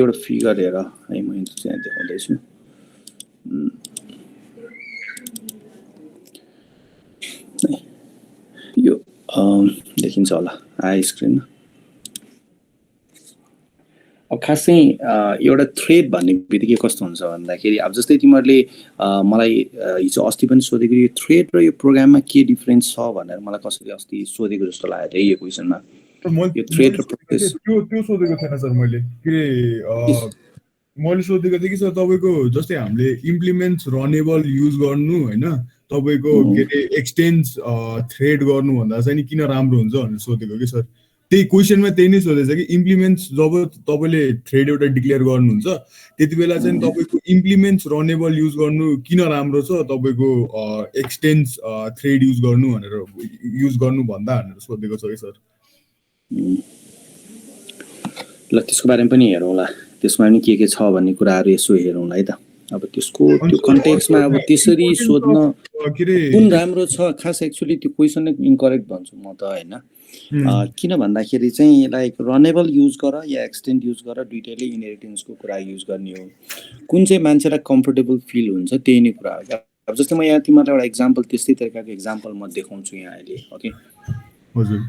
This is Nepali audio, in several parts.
एउटा फिगर हेर है म चाहिँ देखाउँदैछु यो देखिन्छ होला आइ स्क्रिनमा अब खास चाहिँ एउटा थ्रेड भन्ने बित्तिकै कस्तो हुन्छ भन्दाखेरि अब जस्तै तिमीहरूले मलाई हिजो अस्ति पनि सोधेको यो थ्रेड र यो प्रोग्राममा के डिफरेन्स छ भनेर मलाई कसैले अस्ति सोधेको जस्तो लाग्यो यो क्वेसनमा यो थ्रेड र प्रोसेस त्यो सोधेको थिएन सर मैले के मैले सोधेको थिएँ कि सर तपाईको जस्तै हामीले इम्प्लिमेन्ट्स रनेबल युज गर्नु हैन तपाईको के रे एक्सटेन्स थ्रेड गर्नु भन्दा चाहिँ नि किन राम्रो हुन्छ भनेर सोधेको के सर त्यही क्वेशनमा त्यही नै सोधेछ कि इम्प्लिमेन्ट्स जब तपाईले थ्रेड एउटा डिक्लेयर गर्नुहुन्छ त्यतिबेला चाहिँ तपाईको इम्प्लिमेन्ट्स रनेबल युज गर्नु किन राम्रो छ तपाईको एक्सटेन्स थ्रेड युज गर्नु भनेर युज गर्नु भन्दा भनेर सोधेको छ के सर ल त्यसको बारेमा पनि हेरौँला त्यसमा पनि के छ भन्ने कुराहरु यसो हेरौँला है त अब त्यसको त्यो कन्टेक्स्टमा अब त्यसरी सोध्न कुन राम्रो छ खास एक्चुअली त्यो क्वेशन नै इनकरेक्ट भन्छु म त हैन किन भन्दाखेरि चाहिँ लाइक रनेबल युज गर या एक्सटेन्ड युज गर दुईटैले इनहेरिटेन्सको कुरा युज गर्ने हो कुन चाहिँ मान्छेलाई कम्फर्टेबल फिल हुन्छ त्यही नै कुरा हो अब जस्तै म यहाँ तिमीलाई एउटा एक्जाम्पल त्यस्तै तरिकाको एक्जाम्पल म देखाउँछु यहाँ अहिले ओके हजुर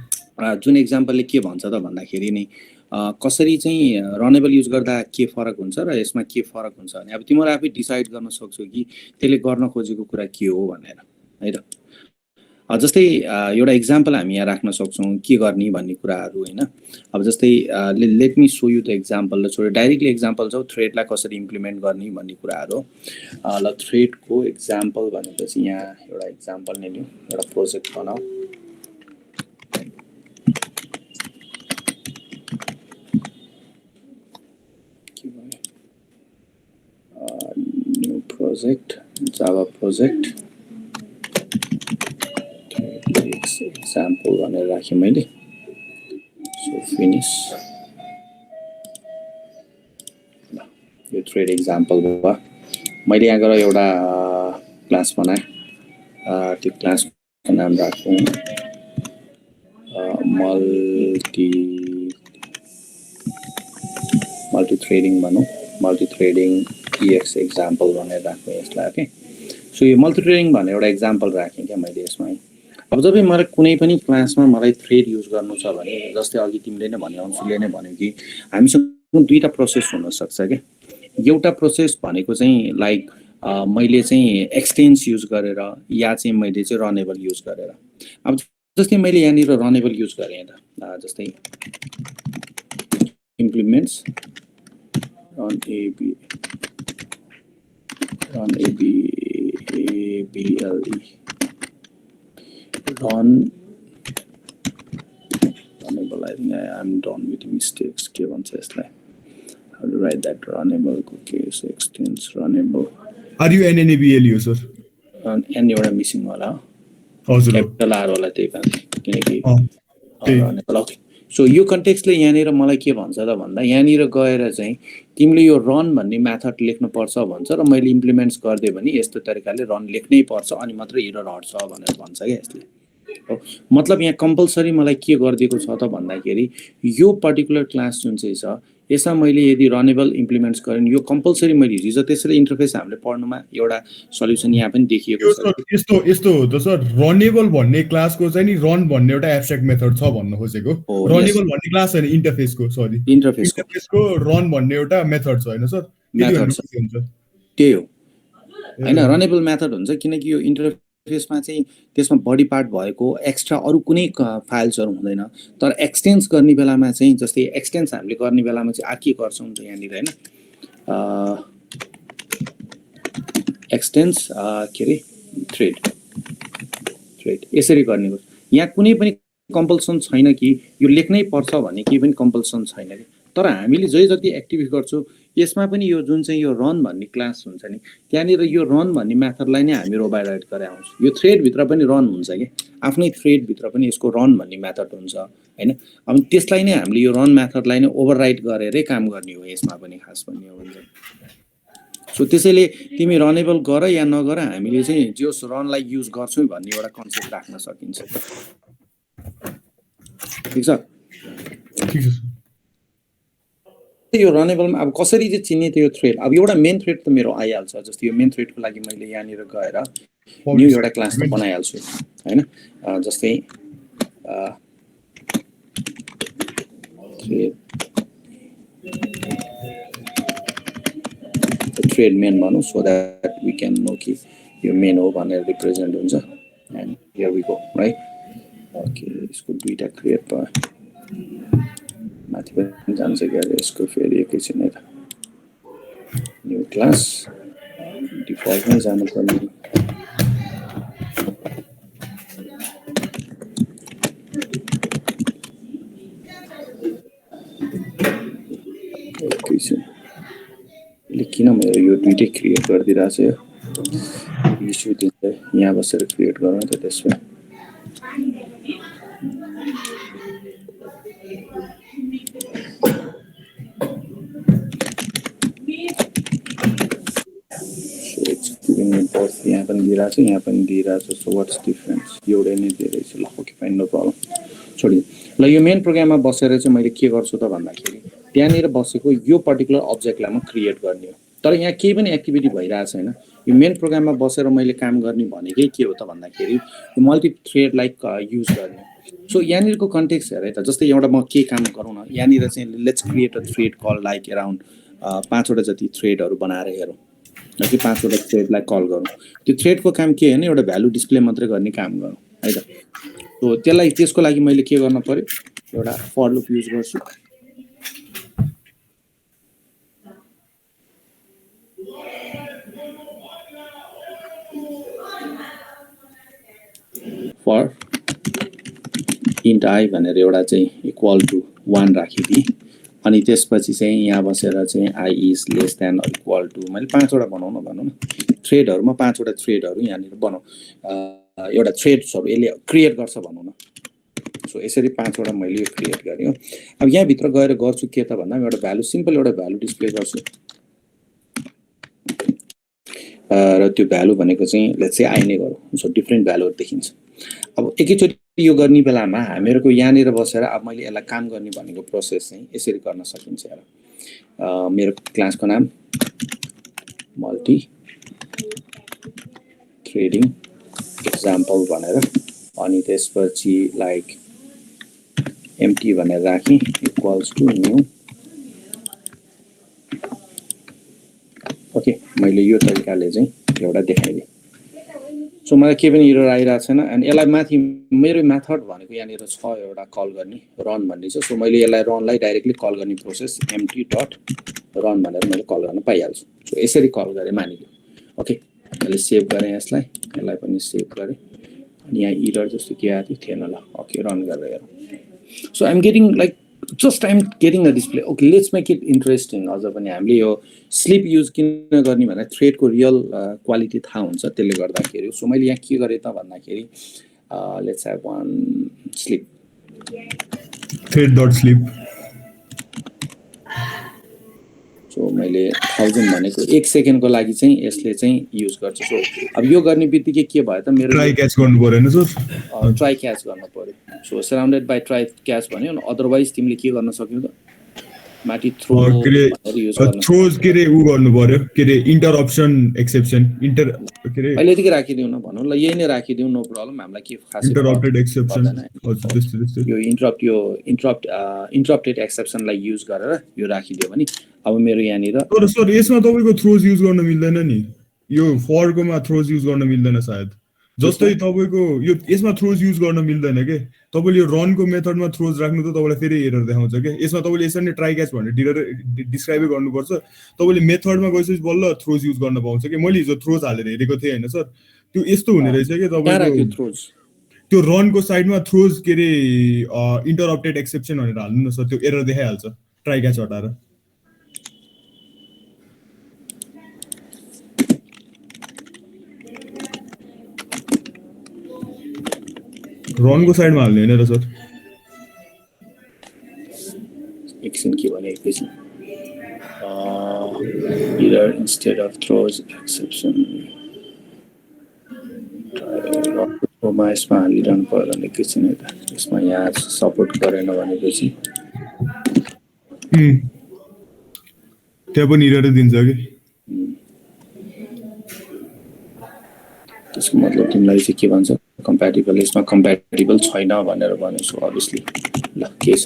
जुन एक्जाम्पलले के भन्छ त भन्दाखेरि नि कसरी चाहिँ रनेबल युज गर्दा के फरक हुन्छ र यसमा के फरक हुन्छ भने अब तिमीले आफै डिसाइड गर्न सक्छौ कि त्यसले गर्न खोजेको कुरा के हो भनेर है त जस्तै एउटा एक्जाम्पल हामी यहाँ राख्न सक्छौं के गर्ने भन्ने कुराहरु हैन अब जस्तै let me so you the example ल छोड डाइरेक्टली एक्जाम्पल छ थ्रेडलाई कसरी इम्प्लिमेन्ट गर्ने भन्ने कुराहरु ल थ्रेडको एक्जाम्पल भनेपछि यहाँ एउटा एक्जाम्पल नै लिऊ एउटा प्रोजेक्ट बनाऊ new project java project example भनेर राखे मैले so finish यो थ्रेड एक्जाम्पल भयो मैले यहाँ गएर एउटा क्लास बनाए त्यो क्लासको नाम राखौं मल्टी थ्रेडिङ भनौं मल्टी थ्रेडिङ EX एक्जाम्पल भनेर राख्नु यसलाई ओके सो यो मल्टी थ्रेडिङ भनेर एउटा एक्जाम्पल राखेँ क्या मैले यसमा अब जब मलाई कुनै पनि क्लासमा मलाई थ्रेड युज गर्नु छ भने जस्तै अघि तिमीले नै भन्यौ अंशुले नै भन्यौ कि हामीसँग दुईटा प्रोसेस हुन सक्छ के एउटा प्रोसेस भनेको चाहिँ लाइक मैले चाहिँ एक्सटेन्स युज गरेर या चाहिँ मैले चाहिँ रनेबल युज गरेर अब जस्तै मैले यहाँनिर रनेबल युज गरेँ त जस्तै इम्प्लिमेन्ट्स run runnable I think I'm done with mistakes के भन्छ यसलाई how to write that runnable case extends runnable are you NNABL user n एउटा मिसिङ होला हजुर क्यापिटल आर होला त्यही कारण किनकि runnable ओके सो यो कन्टेक्स्टले यहाँनिर मलाई के भन्छ त भन्दा यहाँनिर गएर चाहिँ तिमीले यो रन भन्ने मेथड लेख्नु पर्छ भन्छ र मैले इम्प्लिमेन्ट्स गर्दै भने यस्तो तरिकाले रन लेख्नै पर्छ अनि मात्र एरर हट्छ भनेर भन्छ के यसले मतलब यहाँ कम्पल्सरी मलाई के गरिदिएको छ त भन्दाखेरि यो पर्टिकुलर क्लास जुन चाहिँ छ यसमा मैले यदि रनेबल इम्प्लिमेन्ट्स गरेँ यो कम्पल्सरी मैले हिजो त्यसरी इन्टरफेस हामीले पढ्नुमा एउटा सल्युसन यहाँ पनि देखिएको छ यस्तो हो त सर रनेबल भन्ने क्लासको चाहिँ नि रन भन्ने एउटा एब्स्ट्र्याक्ट मेथड छ भन्न खोजेको रनेबल भन्ने क्लास हैन इन्टरफेसको सरी इन्टरफेसको रन भन्ने एउटा मेथड छ हैन सर मेथड हुन्छ त्यही हो हैन रनेबल मेथड हुन्छ किनकि यो इन्टरफेसमा चाहिँ त्यसमा बडी पार्ट भएको एक्स्ट्रा अरु कुनै फाइल्सहरु हुँदैन तर एक्सटेन्स गर्ने बेलामा चाहिँ जस्तै एक्सटेन्स हामीले गर्ने बेलामा चाहिँ के गर्छौं त यहाँनिर हैन एक्सटेन्स के रे थ्रेड यसरी गर्ने हो यहाँ कुनै पनि कम्पल्सन छैन कि यो लेख्नै पर्छ भन्ने केही पनि कम्पल्सन छैन के तर हामीले जति एक्टिभिटी गर्छौं यसमा पनि यो जुन चाहिँ यो रन भन्ने क्लास हुन्छ नि त्यहाँनिर यो रन भन्ने मेथडलाई नै हामी ओभरराइड गरे आउँछौं यो थ्रेड भित्र पनि रन हुन्छ के आफ्नै थ्रेड भित्र पनि यसको रन भन्ने मेथड हुन्छ हैन अब त्यसलाई नै हामीले यो रन मेथडलाई नै ओभरराइड गरेरै काम गर्ने हो यसमा पनि खास भन्ने हो भने सो त्यसैले तिमी रनेबल गर या नगर हामीले चाहिँ जोस रनलाई युज गर्छौं भन्ने एउटा कन्सेप्ट राख्न सकिन्छ ठीक छ यो रनेबलमा अब कसरी चाहिँ चिन्ने त्यो थ्रेड, अब एउटा मेन थ्रेड त मेरो आइहाल्छ, जस्तो यो मेन थ्रेडको लागि मैले यहाँनिर गएर न्यू एउटा क्लास त बनाइहाल्छु हैन। जस्तै थ्रेड मेन भनौँ, so that we can know कि यो मेन हो भनेर रिप्रेजेन्ट हुन्छ। And here we go right. Okay, यसको दुईटा क्रिएट भयो, माथि पनि जान्छ कि अरे यसको फेरि एकैछिन है त। न्यू क्लास डिफल्टमै जानुपर्ने, एकैछिन यसले किन मेरो यो दुइटै क्रिएट गरिदिइरहेको छ, इस्यु दिन्छ। यहाँ बसेर क्रिएट गरौँ त त्यसमा। यहाँ पनि दिइरहेको छ, यहाँ पनि दिइरहेको छ, सो वाट्स डिफरेन्स? एउटै नै दिइरहेछ। ल ओके फाइन, नो प्रब्लम, छोडिदिउँ। ल यो मेन प्रोग्राममा बसेर चाहिँ मैले के गर्छु त भन्दाखेरि त्यहाँनिर बसेको यो पर्टिकुलर अब्जेक्टलाई म क्रिएट गर्ने हो, तर यहाँ केही पनि एक्टिभिटी भइरहेको छैन। यो मेन प्रोग्राममा बसेर मैले काम गर्ने भनेकै के हो त भन्दाखेरि यो मल्टी थ्रेडलाई युज गर्ने। सो यहाँनिरको कन्टेक्स्ट हेर त, जस्तै एउटा म के काम गरौँ न, यहाँनिर चाहिँ let's create a thread call like around 5वटा जति थ्रेडहरू बनाएर हेरौँ कि 5वटा थ्रेडलाई कल गरौँ। त्यो थ्रेडको काम के होइन, एउटा भ्यालु डिस्प्ले मात्रै गर्ने काम गरौँ है त। सो त्यसको लागि मैले के गर्न पर्यो, एउटा फर लुप युज गर्छु। फर इन्ट आई भनेर एउटा चाहिँ इक्वल टु 1 राखिदिएँ, अनि त्यसपछि चाहिँ यहाँ बसेर चाहिँ I is less than equal to, मैले 5वटा बनाउन भनौँ न, थ्रेडहरूमा 5वटा थ्रेडहरू यहाँनिर बनाऊ, एउटा थ्रेड्सहरू यसले क्रिएट गर्छ भनौँ न। सो यसरी 5वटा मैले यो क्रिएट गरेँ हो। अब यहाँभित्र गएर गर्छु के त भन्दा एउटा भ्यालु, सिम्पल एउटा भ्यालु डिस्प्ले गर्छु, र त्यो भ्यालु भनेको चाहिँ लेट्स से आई नै गरौँ। सो डिफ्रेन्ट भ्यालुहरू देखिन्छ। अब एकैचोटि यो गर्ने बेलामा हामीहरूको यहाँनिर बसेर अब मैले यसलाई काम गर्ने भनेको प्रोसेस चाहिँ यसरी गर्न सकिन्छ। मेरो क्लासको नाम मल्टी थ्रेडिङ एक्जाम्पल भनेर, अनि त्यसपछि लाइक एम्प्टी भनेर राखेँ इक्वल्स टु न्यू। ओके, मैले यो तरिकाले चाहिँ एउटा देखाइदिएँ। सो मलाई केही पनि एरर आइरहेको छैन। एन्ड यसलाई माथि मेरो मेथड भनेको यहाँनिर छ एउटा कल गर्ने, रन भन्ने छ। सो मैले यसलाई रनलाई डाइरेक्टली कल गर्ने प्रोसेस एम्प्टी डट रन भनेर मैले कल गर्न पाइहाल्छु। सो यसरी कल गरेँ मानिलियो। ओके, मैले सेभ गरेँ, यसलाई पनि सेभ गरेँ, अनि यहाँ एरर जस्तो के आएको थिएन। ल ओके, रन गरेर हेरौँ। So I'm getting like just I'm getting a display. Okay, let's make it interesting. अझ पनि हामीले यो स्लिप युज किन गर्ने भन्दा थ्रेडको रियल क्वालिटी थाहा हुन्छ त्यसले गर्दाखेरि। सो मैले यहाँ के गरेँ त भन्दाखेरि let's have one sleep, thread dot sleep. So मैले 1000 भनेको 1 सेकेन्डको लागि चाहिँ यसले चाहिँ युज गर्छ। सो अब यो गर्ने बित्तिकै के भयो त मेरो ट्राई क्याच गर्नु पर्यो हैन सर, ट्राई क्याच गर्नु पर्यो। So surrounded by try catch भन्यो, अदरवाइज तिमीले के गर्न सक्यौ त माथि थ्रो युज गर्न थ्रोज के रे उ गर्नु पर्यो, के रे इन्टरप्सन एक्सेप्सन इन्टर के रे अहिले यतिकै राखिदिउँ न भनौँ। ल यही नै राखिदिउँ, नो प्रब्लम, हामीलाई के खासै इन्टरप्टेड एक्सेप्सन। हजुर त्यस्तै यो इन्टरप्टेड एक्सेप्सनलाई युज गरेर यो राखिदियो भने अब मेरो यहाँनिर। तर सर यसमा तपाईको थ्रोज युज गर्न मिल्दैन नि, यो फरकोमा थ्रोज युज गर्न मिल्दैन सायद। जस्तै तपाईको यो यसमा थ्रोज युज गर्न मिल्दैन के, तपाईले यो रनको मेथडमा थ्रोज राख्नु त तपाईलाई फेरि एरर देखाउँछ के। यसमा तपाईले यसरी नै ट्राई क्याच भनेर डिस्क्राइबै गर्नुपर्छ। तपाईले मेथडमा गएपछि बल्ल थ्रोज युज गर्न पाउँछ के। मैले हिजो थ्रोज हालेर हेरेको थिएँ हैन सर, त्यो यस्तो हुने रहेछ के तपाईको थ्रोज त्यो रनको साइडमा थ्रोज के रे इन्टरप्टेड एक्सेप्सन भनेर हाल्नु न सर, त्यो एरर देखाइहाल्छ ट्राई क्याच हटाएर। रनको साइडमा हाल्ने हैन र सर। एकछिन के भने एकछिन error instead of throws exception मा यसमा हालिरहनु पर्यो भने एकछिन है त। यसमा यहाँ सपोर्ट गरेन भनेपछि त्यहाँ पनि एरर दिन्छ कि त्यसको मतलब तिमीलाई चाहिँ के भन्छ कम्प्याटिबल यसमा कम्प्याटिबल छैन भनेर भनेछु अभियसली ल के छ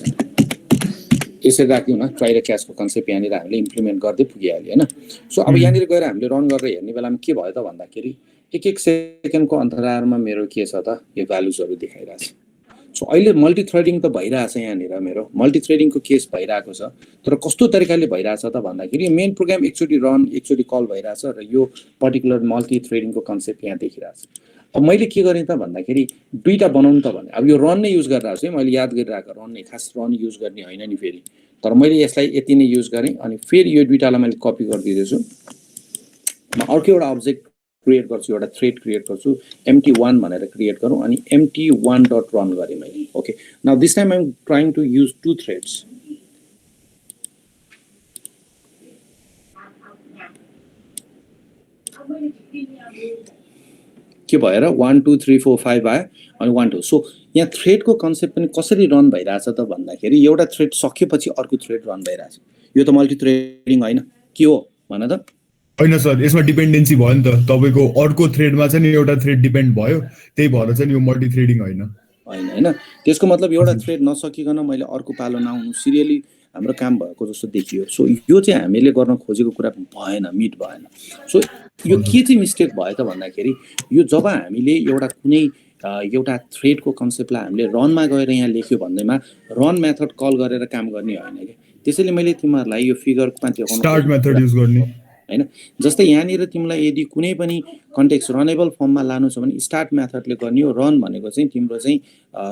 यसरी राख्दिउँ न ट्राई र क्याचको कन्सेप्ट यहाँनिर हामीले इम्प्लिमेन्ट गर्दै पुगिहाल्यो होइन सो अब यहाँनिर गएर हामीले रन गरेर हेर्ने बेलामा के भयो त भन्दाखेरि एक सेकेन्डको अन्तरालमा मेरो के छ त यो भ्यालुजहरू देखाइरहेछ सो अहिले मल्टी थ्रेडिङ त भइरहेछ यहाँनिर मेरो मल्टी थ्रेडिङको केस भइरहेको छ तर कस्तो तरिकाले भइरहेछ त भन्दाखेरि मेन प्रोग्राम एकचोटि रन एकचोटि कल भइरहेछ र यो पर्टिकुलर मल्टी थ्रेडिङको कन्सेप्ट यहाँ देखिरहेछ अब मैले के गरेँ त भन्दाखेरि दुईटा बनाउनु त भने अब यो रन नै युज गरिरहेको छु है मैले याद गरिरहेको रन नै खास रन युज गर्ने होइन नि फेरि तर मैले यसलाई यति नै युज गरेँ अनि फेरि यो दुईटालाई मैले कपी गरिदिँदैछु म अर्को एउटा अब्जेक्ट क्रिएट गर्छु एउटा थ्रेड क्रिएट गर्छु empty1 भनेर क्रिएट गरौँ अनि empty1 डट रन गरेँ मैले okay now this time I'm trying to use two threads के भएर 1 2 3 4 5 आयो अनि 1 2 सो यहाँ थ्रेडको कन्सेप्ट पनि कसरी रन भइरहेछ त भन्दाखेरि एउटा थ्रेड सकिएपछि अर्को थ्रेड रन भइरहेछ यो त मल्टी थ्रेडिङ होइन के हो भन त होइन सर यसमा डिपेन्डेन्सी भयो नि त तपाईँको अर्को थ्रेडमा चाहिँ एउटा थ्रेड डिपेन्ड भयो त्यही भएर चाहिँ यो मल्टी थ्रेडिङ होइन होइन होइन त्यसको मतलब एउटा थ्रेड नसकिकन मैले अर्को पालो नआउनु सिरियली हाम्रो काम भएको जस्तो देखियो सो यो चाहिँ हामीले गर्न खोजेको कुरा भएन मिट भएन सो यो के चाहिँ मिस्टेक भयो त भन्दाखेरि यो जब हामीले एउटा कुनै एउटा थ्रेडको कन्सेप्टलाई हामीले रनमा गएर यहाँ लेख्यो भन्दैमा रन मेथड कल गरेर काम गर्ने होइन कि त्यसैले मैले तिमीहरूलाई यो फिगरमा देखाउन स्टार्ट मेथड युज गर्ने हैन जस्तै यहाँनिर तिमीलाई यदि कुनै पनि कन्टेक्स्ट रनेबल फर्ममा लानु छ भने स्टार्ट मेथडले गर्ने हो रन भनेको चाहिँ तिम्रो चाहिँ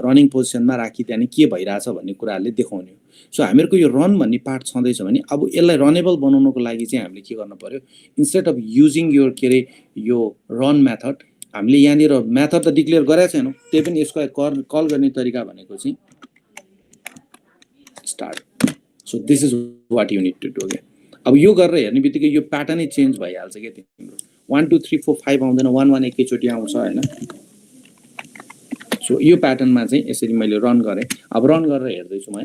रनिङ पोजिसनमा राखी त्यहाँ के भइरहेछ भन्ने कुराहरूले देखाउने हो सो हामीहरूको यो रन भन्ने पार्ट छँदैछ भने अब यसलाई रनेबल बनाउनको लागि चाहिँ हामीले के गर्नु पर्यो इन्स्टेड अफ युजिङ यो के अरे यो रन मेथड हामीले यहाँनिर मेथड त डिक्लेयर गरेका छैनौँ त्यही पनि यसको कल गर्ने तरिका भनेको चाहिँ start so this is what you need to do के अब यो गरेर हेर्ने बित्तिकै यो प्याटर्नै चेन्ज भइहाल्छ क्या तिम्रो 1 2 3 4 5 आउँदैन 1 1 एकैचोटि आउँछ होइन सो यो प्याटर्नमा चाहिँ यसरी मैले रन गरेँ अब रन गरेर हेर्दैछु म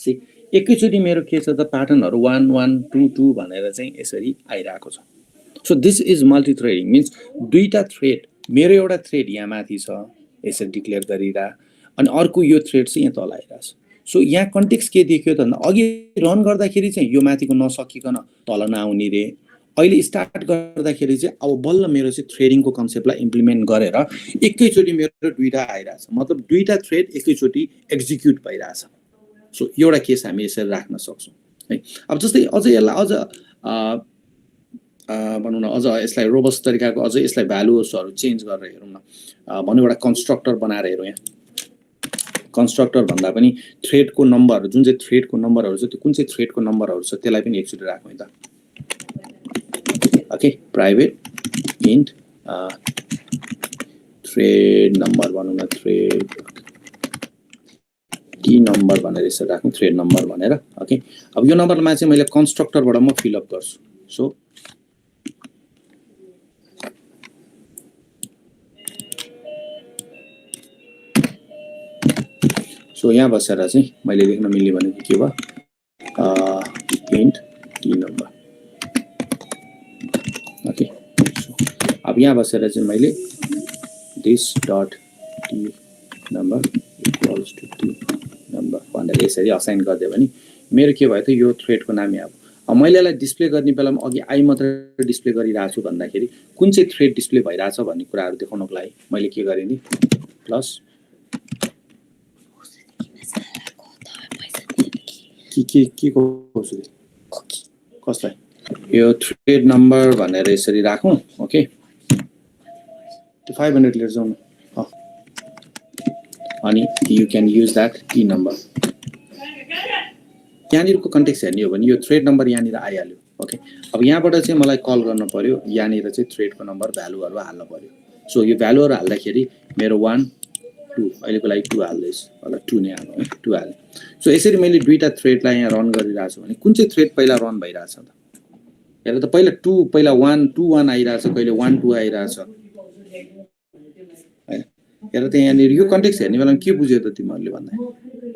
सी एकैचोटि मेरो के छ त प्याटर्नहरू 1 1 2 2 भनेर चाहिँ यसरी आइरहेको छ so this is multi threading means दुईटा थ्रेड मेरो एउटा थ्रेड यहाँ माथि छ यसरी डिक्लेयर गरिरह अनि अर्को यो थ्रेड चाहिँ यहाँ तल आइरहेछ सो यहाँ कन्टेक्स्ट के देखियो त भन्दा अघि रन गर्दाखेरि चाहिँ यो माथिको नसकिकन तल नआउने रे अहिले स्टार्ट गर्दाखेरि चाहिँ अब बल्ल मेरो चाहिँ थ्रेडिङको कन्सेप्टलाई इम्प्लिमेन्ट गरेर एकैचोटि मेरो दुईटा आइरहेछ मतलब दुईटा थ्रेड एकैचोटि एक्जिक्युट भइरहेछ सो एउटा केस हामी यसरी राख्न सक्छौँ है अब जस्तै अझ यसलाई अझ भनौँ न अझ यसलाई रोबस्ट तरिकाको अझ यसलाई भ्यालुजहरू चेन्ज गरेर हेरौँ न भनौँ एउटा कन्स्ट्रक्टर बनाएर हेरौँ यहाँ कन्स्ट्रक्टर भन्दा पनि थ्रेडको नम्बरहरू जुन चाहिँ थ्रेडको नम्बरहरू छ त्यो कुन चाहिँ थ्रेडको नम्बरहरू छ त्यसलाई पनि एकचोटि राखौँ त okay private int thread number भनौँ न थ्रेड टी नम्बर भनेर यसरी राखौँ थ्रेड नम्बर भनेर ओके अब यो नम्बरमा चाहिँ मैले कन्स्ट्रक्टरबाट म फिलअप गर्छु सो सो यहाँ बसेर चाहिँ मैले लेख्न मिल्ने भनेको के भयो इन्ट टी नम्बर ओके अब यहाँ बसेर चाहिँ मैले this dot T number equals to T number भनेर यसरी असाइन गरिदियो भने मेरो के भयो त यो थ्रेडको नाम यहाँ अब मैले यसलाई डिस्प्ले गर्ने बेलामा अघि आई मात्र डिस्प्ले गरिरहेको छु भन्दाखेरि कुन चाहिँ थ्रेड डिस्प्ले भइरहेछ भन्ने कुराहरू देखाउनको लागि मैले के गरेँ नि प्लस के कसलाई यो थ्रेड नम्बर भनेर यसरी राखौँ ओके 500 लिएर जाउँ न अनि you can use that T number यहाँनिरको कन्टेक्स्ट हेर्ने हो भने यो थ्रेड नम्बर यहाँनिर आइहाल्यो ओके अब यहाँबाट चाहिँ मलाई कल गर्न पर्यो यहाँनिर चाहिँ थ्रेडको नम्बर भ्यालुहरू हाल्न पर्यो सो यो भ्यालुहरू हाल्दाखेरि मेरो 1 2 अहिलेको लागि 2 हाल्दैछु होला 2 नै हाल्नु है 2 हाल्नु सो यसरी मैले दुईटा थ्रेडलाई यहाँ रन गरिरहेको छु भने कुन चाहिँ थ्रेड पहिला रन भइरहेछ त हेर त पहिला 2 पहिला 1 2 1 आइरहेछ कहिले 1 2 आइरहेछ हैन हेर त यहाँनिर यो कन्टेक्स्ट हेर्ने बेलामा के बुझ्यो त तिमीहरूले भन्दा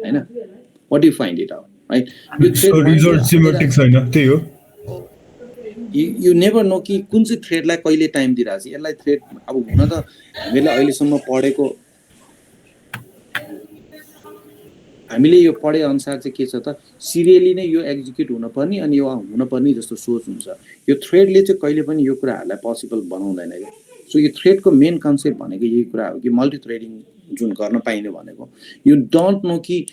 हैन what do find it out right यो थ्रेड रिजल्ट सिमेट्रिक छैन त्यही हो यु नेभर नो कि कुन चाहिँ थ्रेडलाई कहिले टाइम दिइरहेछ यसलाई थ्रेड अब हुन त हामीले अहिलेसम्म पढेको हामीले यो पढे अनुसार चाहिँ के छ त सिरियली नै यो एक्जिक्युट हुनुपर्ने अनि यो हुनुपर्ने जस्तो सोच हुन्छ यो थ्रेडले चाहिँ कहिले पनि यो कुराहरूलाई पोसिबल बनाउँदैन क्या सो यो थ्रेडको मेन कन्सेप्ट भनेको यही कुरा हो कि मल्टी थ्रेडिङ जुन गर्न पाइने भनेको यु डोन्ट नो कि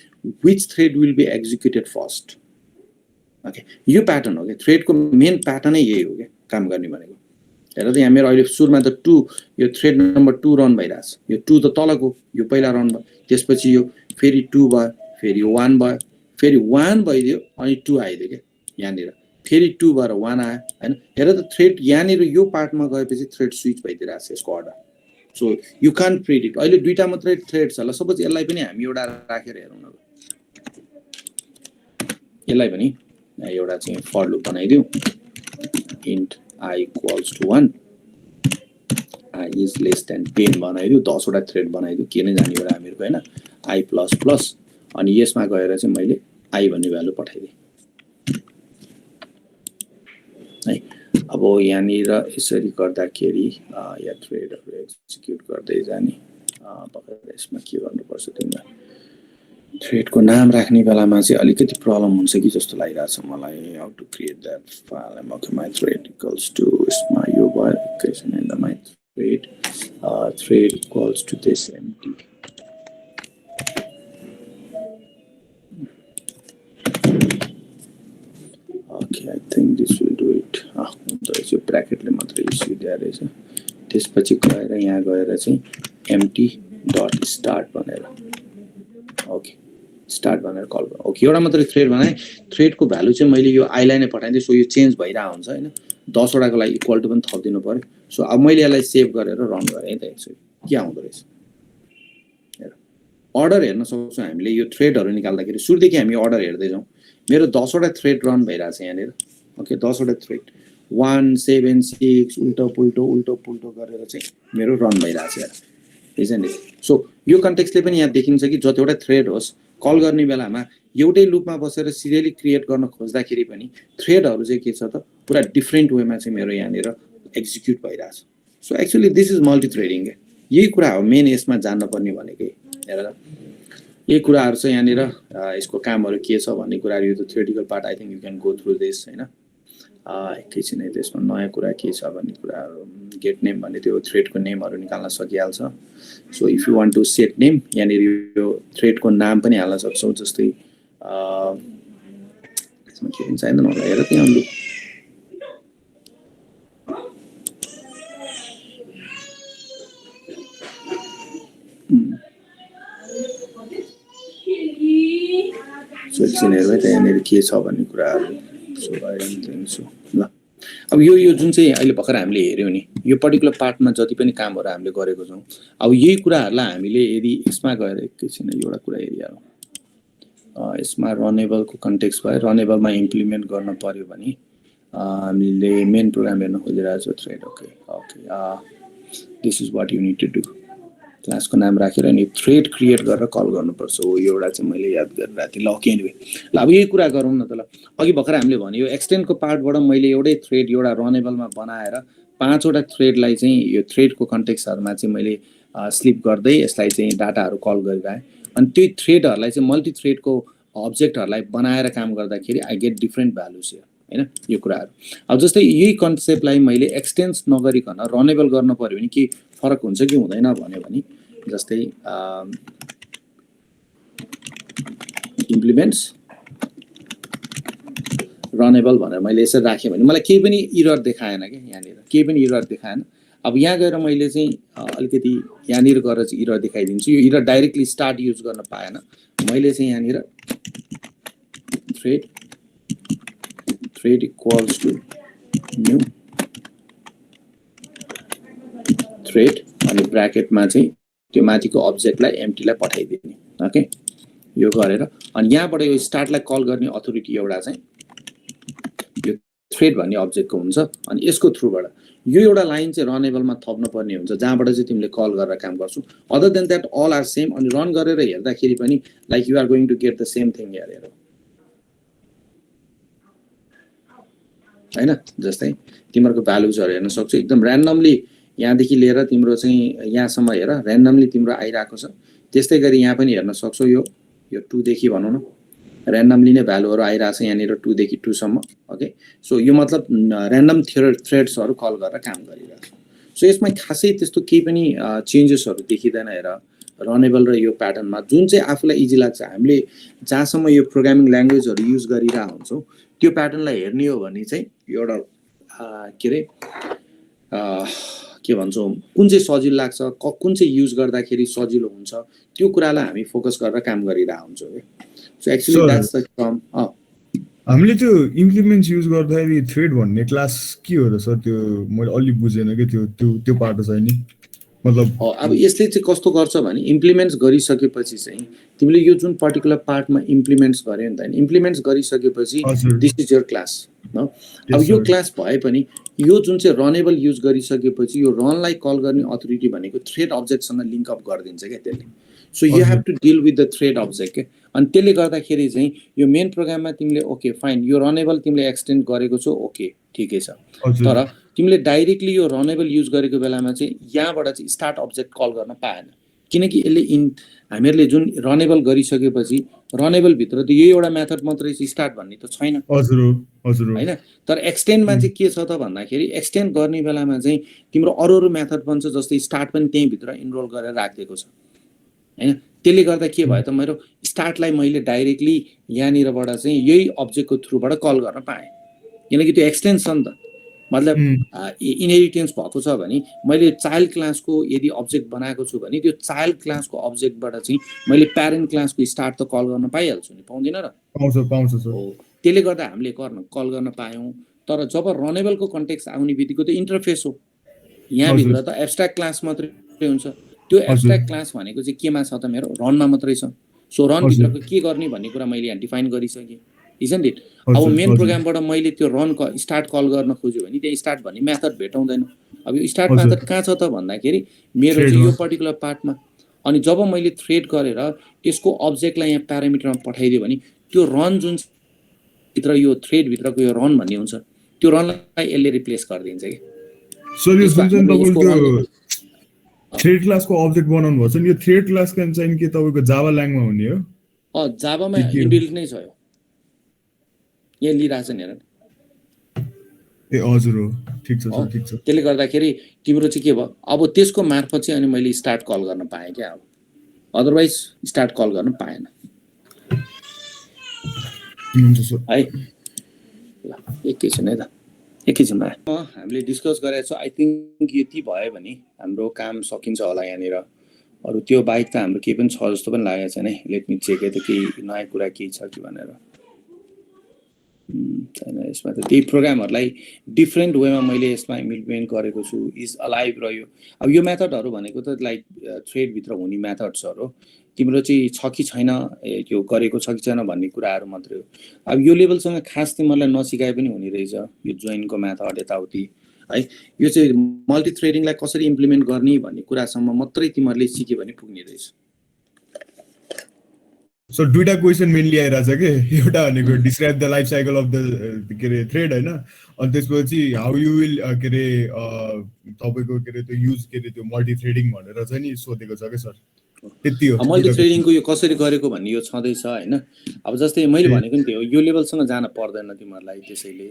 which thread will be executed first okay यो प्याटर्न हो क्या थ्रेडको मेन प्याटर्नै यही हो क्या काम गर्ने भनेको हेर त यहाँ मेरो अहिले सुरुमा त 2 यो थ्रेड नम्बर 2 रन भइरहेछ यो 2 त तलको यो पहिला रन भयो त्यसपछि यो फेरि 2 भयो फेरि 1 भयो फेरि 1 भइदियो अनि 2 आइदियो क्या यहाँनिर फेरि 2 भएर 1 आयो हैन हेर त थ्रेड यहाँनिर यो पार्टमा गएपछि थ्रेड स्विच भइदिरहेछ यसको order so you can't predict अहिले दुईटा मात्रै थ्रेड छ ल सपोज यसलाई पनि हामी एउटा राखेर हेरौँ न यसलाई पनि एउटा चाहिँ फर लुप बनाइदिउँ int I equals to 1 I is less than 10 बनाइदिउँ 10 वटा थ्रेड बनाइदिउँ के नै जाने एउटा हामीहरूको हैन I प्लस प्लस अनि यसमा गएर चाहिँ मैले I भन्ने भ्यालु पठाइदिएँ है अब यहाँनिर यसरी गर्दाखेरि या थ्रेडहरु एक्जिक्युट गर्दै जाने तपाईहरुले यसमा के गर्नुपर्छ तिमीलाई थ्रेडको नाम राख्ने बेलामा चाहिँ अलिकति प्रब्लम हुन्छ कि जस्तो लागिरहेछ मलाई how to create that file okay my thread equals to यसमा यो भयो एकैछिन and my thread equals to this empty okay I think this will do it हुन्छ यो ब्र्याकेटले मात्रै इस्यु दिएर रहेछ त्यसपछि गएर यहाँ गएर चाहिँ एम्प्टी डट स्टार्ट भनेर ओके स्टार्ट भनेर कल गर्नु ओके एउटा मात्रै थ्रेड बनाएँ थ्रेडको भ्यालु चाहिँ मैले यो आइलाई नै पठाइदिएँ सो यो चेन्ज भइरहेको हुन्छ हैन 10 वटाको लागि इक्वल टु पनि थपिदिनु पर्यो सो अब मैले यसलाई सेभ गरेर रन गरेँ त एकचोटि के आउँदो रहेछ हेर अर्डर हेर्न सक्छौँ हामीले यो थ्रेडहरु निकाल्दाखेरि सुरुदेखि हामी अर्डर हेर्दै जाउँ मेरो 10 वटा थ्रेड रन भइरहेछ यहाँनिर ओके 10 वटा थ्रेड 1 7 6 उल्टो पुल्टो गरेर चाहिँ मेरो रन भइरहेछ यार isn't it? So यो कन्टेक्स्टले पनि यहाँ देखिन्छ कि जतिवटा थ्रेड होस् कल गर्ने बेलामा एउटै लुपमा बसेर सिरियली क्रिएट गर्न खोज्दाखेरि पनि थ्रेडहरु चाहिँ के छ त पुरा डिफरेन्ट वेमा चाहिँ मेरो यहाँनिर एक्जिक्युट भइरहेछ so actually this is multi threading यही कुरा हो मेन यसमा जान्न पर्ने भनेकै हेर यही कुराहरु चाहिँ यहाँनिर यसको कामहरु के छ भन्ने कुराहरु यो त theoretical part I think you can go through this हैन एकैछिन है त्यसमा नयाँ कुरा के छ भन्ने कुराहरु गेट नेम भन्ने त्यो थ्रेडको नेमहरु निकाल्न सकिहाल्छ so if you want to set name यहाँनिर यो थ्रेडको नाम पनि हाल्न सक्छौ जस्तै यसमा के हुन्छ हैन मलाई हेर त्यहाँ लु सो एकछिन हेरौँ है त यहाँनिर के छ भन्ने कुराहरु so I don't think so ल अब यो जुन चाहिँ अहिले भर्खर हामीले हेर्यौं नि यो पर्टिकुलर पार्टमा जति पनि कामहरु हामीले गरेको छौं अब यही कुराहरुलाई हामीले यदि यसमा गएर एकैछिन एउटा कुरा हेरिहालौं यसमा रनेबलको कन्टेक्स्ट भयो रनेबलमा इम्प्लिमेन्ट गर्न पर्यो भने हामीले मेन प्रोग्राम हेर्न खोजिरहेको छौं thread okay this is what you need to do क्लासको नाम राखेर अनि थ्रेड क्रिएट गरेर कल गर्नुपर्छ हो यो एउटा चाहिँ मैले याद गरिरहेको थिएँ ल ओके एनीवे ल अब यही कुरा गरौँ न त ल अघि भर्खर हामीले भन्यो एक्सटेन्डको पार्टबाट मैले एउटै थ्रेड एउटा रनेबलमा बनाएर 5 वटा थ्रेडलाई चाहिँ यो थ्रेडको कन्टेक्स्टहरुमा चाहिँ मैले स्लिप गर्दै यसलाई चाहिँ डाटाहरु कल गरिराए अनि त्यही थ्रेडहरुलाई चाहिँ मल्टी थ्रेडको अब्जेक्टहरुलाई बनाएर काम गर्दाखेरि I get different values here हैन यो कुराहरु अब जस्तै यही कन्सेप्टलाई मैले एक्सटेन्स नगरिकन रनेबल गर्न पर्यो भने के फरक हुन्छ कि हुँदैन भन्यो भने जस्तै इम्प्लिमेन्ट्स रनेबल भनेर मैले यसरी राखेँ भने मलाई केही पनि एरर देखाएन के यहाँनिर केही पनि एरर देखाएन अब यहाँ गएर मैले चाहिँ अलिकति यहाँनिर गएर चाहिँ एरर देखाइदिन्छु यो एरर डाइरेक्टली स्टार्ट युज गर्न पाएन मैले चाहिँ यहाँनिर thread equals to new thread अनि ब्र्याकेटमा चाहिँ त्यो माथिको अब्जेक्टलाई एम्प्टीलाई पठाइदिने ओके यो गरेर अनि यहाँबाट यो स्टार्टलाई कल गर्ने अथोरिटी एउटा चाहिँ यो थ्रेड भन्ने अब्जेक्टको हुन्छ अनि यसको थ्रुबाट यो एउटा लाइन चाहिँ रनेबलमा थप्न पर्ने हुन्छ जहाँबाट चाहिँ तिमीले कल गरेर काम गर्छौ other than that all are same अनि रन गरेर हेर्दाखेरि पनि like you are going to get the same thing हेर हैन जस्तै तिमीहरूको भ्यालुजहरू हेर्न सक्छौ एकदम र्यान्डमली यहाँदेखि लिएर तिम्रो चाहिँ यहाँसम्म हेर र्यान्डमली तिम्रो आइरहेको छ त्यस्तै गरी यहाँ पनि हेर्न सक्छौ यो 2 देखि भनौँ न र्यान्डमली नै भ्यालुहरू आइरहेछ यहाँनिर 2 देखि 2 सम्म ओके सो यो मतलब र्यान्डम थ्रेड्सहरू कल गरेर काम गरिरहेको सो यसमा खासै त्यस्तो केही पनि चेन्जेसहरू देखिँदैन हेर रनेबल र यो प्याटर्नमा जुन चाहिँ आफूलाई इजी लाग्छ हामीले जहाँसम्म यो प्रोग्रामिङ ल्याङ्ग्वेजहरू युज गरिरहेको हुन्छौँ त्यो प्याटर्नलाई हेर्ने हो भने चाहिँ एउटा के अरे के भन्छौँ कुन चाहिँ सजिलो लाग्छ कुन चाहिँ युज गर्दाखेरि सजिलो हुन्छ त्यो कुरालाई हामी फोकस गरेर काम गरिरहेको हुन्छौँ so actually that's the term हामीले त्यो इम्प्लिमेन्ट्स युज गर्दाखेरि थ्रेड भन्ने क्लास के हो र सर त्यो मैले अलि बुझेन कि त्यो पार्ट चाहिँ नि मतलब अब यसले चाहिँ कस्तो गर्छ भने इम्प्लिमेन्ट्स गरिसकेपछि चाहिँ तिमीले यो जुन पर्टिकुलर पार्टमा इम्प्लिमेन्ट्स गर्यो नि त इम्प्लिमेन्ट्स गरिसकेपछि दिस इज योर क्लास अब यो क्लास भए पनि यो जुन चाहिँ रनेबल युज गरिसकेपछि यो रनलाई कल गर्ने अथोरिटी भनेको थ्रेड अब्जेक्टसँग लिङ्क अप गरिदिन्छ क्या त्यसले so you have to deal with the thread object के अनि त्यसले गर्दाखेरि चाहिँ यो मेन प्रोग्राममा तिमीले ओके फाइन यो रनेबल तिमीले एक्सटेन्ड गरेको छौ ओके ठिकै छ तर तिमीले डाइरेक्टली यो रनेबल युज गरेको बेलामा चाहिँ यहाँबाट चाहिँ स्टार्ट अब्जेक्ट कल गर्न पाएन किनकि यसले हामीहरूले जुन रनेबल गरिसकेपछि रनेबल भित्र त यही एउटा मेथड मात्रै छ स्टार्ट भन्ने त छैन हैन तर एक्सटेन्डमा चाहिँ के छ त भन्दाखेरि एक्सटेन्ड गर्ने बेलामा चाहिँ तिम्रो अरू मेथड पनि छ जस्तै स्टार्ट पनि त्यही भित्र इनरोल गरेर राखिदिएको छ हैन त्यसले गर्दा के भयो त मेरो स्टार्टलाई मैले डाइरेक्टली यहाँनिरबाट चाहिँ यही अब्जेक्टको थ्रुबाट कल गर्न पाएँ किनकि त्यो एक्सटेन्सन त मतलब इनहेरिटेन्स भएको छ भने मैले चाइल्ड क्लासको यदि अब्जेक्ट बनाएको छु भने त्यो चाइल्ड क्लासको अब्जेक्टबाट चाहिँ मैले प्यारेन्ट क्लासको स्टार्ट त कल गर्न पाइहाल्छु नि पाउँदिन र पाउँछ सर त्यसले गर्दा हामीले कल गर्न पायौँ तर जब रनेबलको कन्टेक्स्ट आउने बित्तिकै त इन्टरफेस हो यहाँभित्र त एब्स्ट्राक्ट क्लास मात्रै हुन्छ त्यो एब्स्ट्राक्ट क्लास भनेको चाहिँ केमा छ त मेरो रनमा मात्रै छ सो रनभित्रको के गर्ने भन्ने कुरा मैले यहाँ डिफाइन गरिसकेँ इजन्ट इट अब मेन प्रोग्रामबाट मैले त्यो रन स्टार्ट कल गर्न खोज्यो भने त्यहाँ स्टार्ट भन्ने मेथड भेटाउँदैन अब यो स्टार्ट मेथड कहाँ छ त भन्दाखेरि मेरो चाहिँ यो पर्टिकुलर पार्टमा अनि जब मैले थ्रेड गरेर यसको अब्जेक्टलाई यहाँ प्यारामिटरमा पठाइदियो भने त्यो रन जुन भित्र यो थ्रेड भित्रको यो रन भन्ने हुन्छ त्यो रनलाई यसले रिप्लेस गरिदिन्छ कि सर यो जुन चाहिँ तपाईको थ्रेड क्लासको अब्जेक्ट बनाउनु भन्छ नि यो थ्रेड क्लास चाहिँ के तपाईको जावा ल्याङ्ग्वेजमा हुने हो जावामा इनबिल्ट नै छ यो यहाँ लिइरहेछ नि हेर ए हजुर हो ठिक छ सर ठिक छ त्यसले गर्दाखेरि तिम्रो चाहिँ के भयो अब त्यसको मार्फत चाहिँ अनि मैले स्टार्ट कल गर्न पाएँ क्या अब अदरवाइज स्टार्ट कल गर्न पाएन है ल एकैछिन है त एकैछिनमा हामीले डिस्कस गरेको छ आई थिङ्क यति भयो भने हाम्रो काम सकिन्छ होला यहाँनिर अरू त्यो बाहेक त हाम्रो केही पनि छ जस्तो पनि लागेको छैन है लेट मी चेक त केही नयाँ कुरा केही छ कि भनेर छैन यसमा त त्यही प्रोग्रामहरूलाई डिफ्रेन्ट वेमा मैले यसमा इम्प्लिमेन्ट गरेको छु इज अलाइभ रह्यो अब यो मेथडहरू भनेको त लाइक थ्रेडभित्र हुने मेथड्सहरू तिम्रो चाहिँ छ कि छैन त्यो गरेको छ कि छैन भन्ने कुराहरू मात्रै हो अब यो लेभलसँग खास तिमीहरूलाई नसिकाए पनि हुने रहेछ यो जोइनको मेथड यताउति है यो चाहिँ मल्टी थ्रेडिङलाई कसरी इम्प्लिमेन्ट गर्ने भन्ने कुरासम्म मात्रै तिमीहरूले सिक्यो भने पुग्ने रहेछ सो दुईटा क्वेसन मेनली आइरहेछ के एउटा भनेको describe the life cycle of the के अरे थ्रेड होइन अनि त्यसपछि हाउ यु विल के अरे तपाईँको के अरे त्यो युज के अरे त्यो मल्टी थ्रेडिङ भनेर चाहिँ नि सोधेको छ क्या सर त्यति हो मल्टी थ्रेडिङको यो कसरी गरेको भन्ने यो छँदैछ होइन अब जस्तै मैले भनेको नि त्यो यो लेभलसँग जान पर्दैन तिमीहरूलाई त्यसैले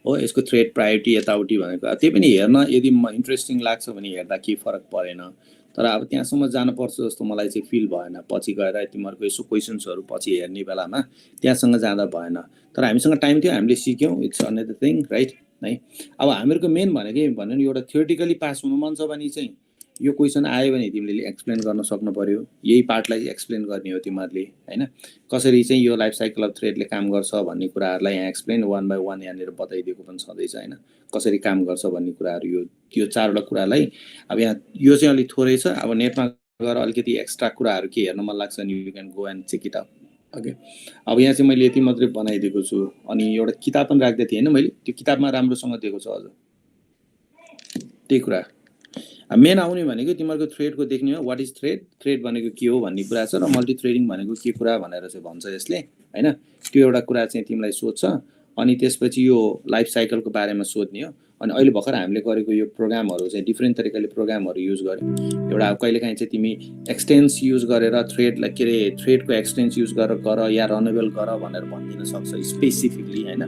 हो यसको थ्रेड प्रायोरिटी यताउति भनेको त्यही पनि हेर्न यदि इन्ट्रेस्टिङ लाग्छ भने हेर्दा केही फरक परेन तर अब त्यहाँसम्म जानुपर्छ जस्तो मलाई चाहिँ फिल भएन पछि गएर तिमीहरूको यसो क्वेसन्सहरू पछि हेर्ने बेलामा त्यहाँसँग जाँदा भएन तर हामीसँग टाइम थियो हामीले सिक्यौँ इट्स अनदर थिङ राइट है अब हामीहरूको मेन भनेकै भन्यो नि एउटा थ्योरिटिकली पास हुनु मन छ भने चाहिँ यो क्वेसन आयो भने तिमीले एक्सप्लेन गर्न सक्नु पर्यो यही पार्टलाई एक्सप्लेन गर्ने हो तिमीहरूले होइन कसरी चाहिँ यो लाइफ साइकल अफ थ्रेडले काम गर्छ भन्ने कुराहरूलाई यहाँ एक्सप्लेन वान बाई वान यहाँनिर बताइदिएको पनि छँदैछ होइन कसरी काम गर्छ भन्ने कुराहरू यो चारवटा कुरालाई अब यहाँ यो चाहिँ अलिक थोरै छ अब नेटमा गएर अलिकति एक्स्ट्रा कुराहरू के हेर्न मन लाग्छ नि you can go and check it out okay अब यहाँ चाहिँ मैले यति मात्रै बनाइदिएको छु अनि एउटा किताब पनि राख्दै थिएँ होइन मैले त्यो किताबमा राम्रोसँग दिएको छ अझ त्यही कुरा मेन आउने भनेको तिमीहरूको थ्रेडको देख्ने हो वाट इज थ्रेड भनेको के हो भन्ने कुरा छ र मल्टी थ्रेडिङ भनेको के कुरा भनेर चाहिँ भन्छ यसले होइन त्यो एउटा कुरा चाहिँ तिमीलाई सोध्छ अनि त्यसपछि यो लाइफ साइकलको बारेमा सोध्ने हो। अनि अहिले भर्खर हामीले गरेको यो प्रोग्रामहरू चाहिँ डिफ्रेन्ट तरिकाले प्रोग्रामहरू युज गर्यो। एउटा कहिलेकाहीँ चाहिँ तिमी एक्सटेन्स युज गरेर थ्रेडलाई के अरे थ्रेडको एक्सटेन्स युज गरेर गर या रनेबल गर भनेर भनिदिन सक्छ स्पेसिफिकली होइन।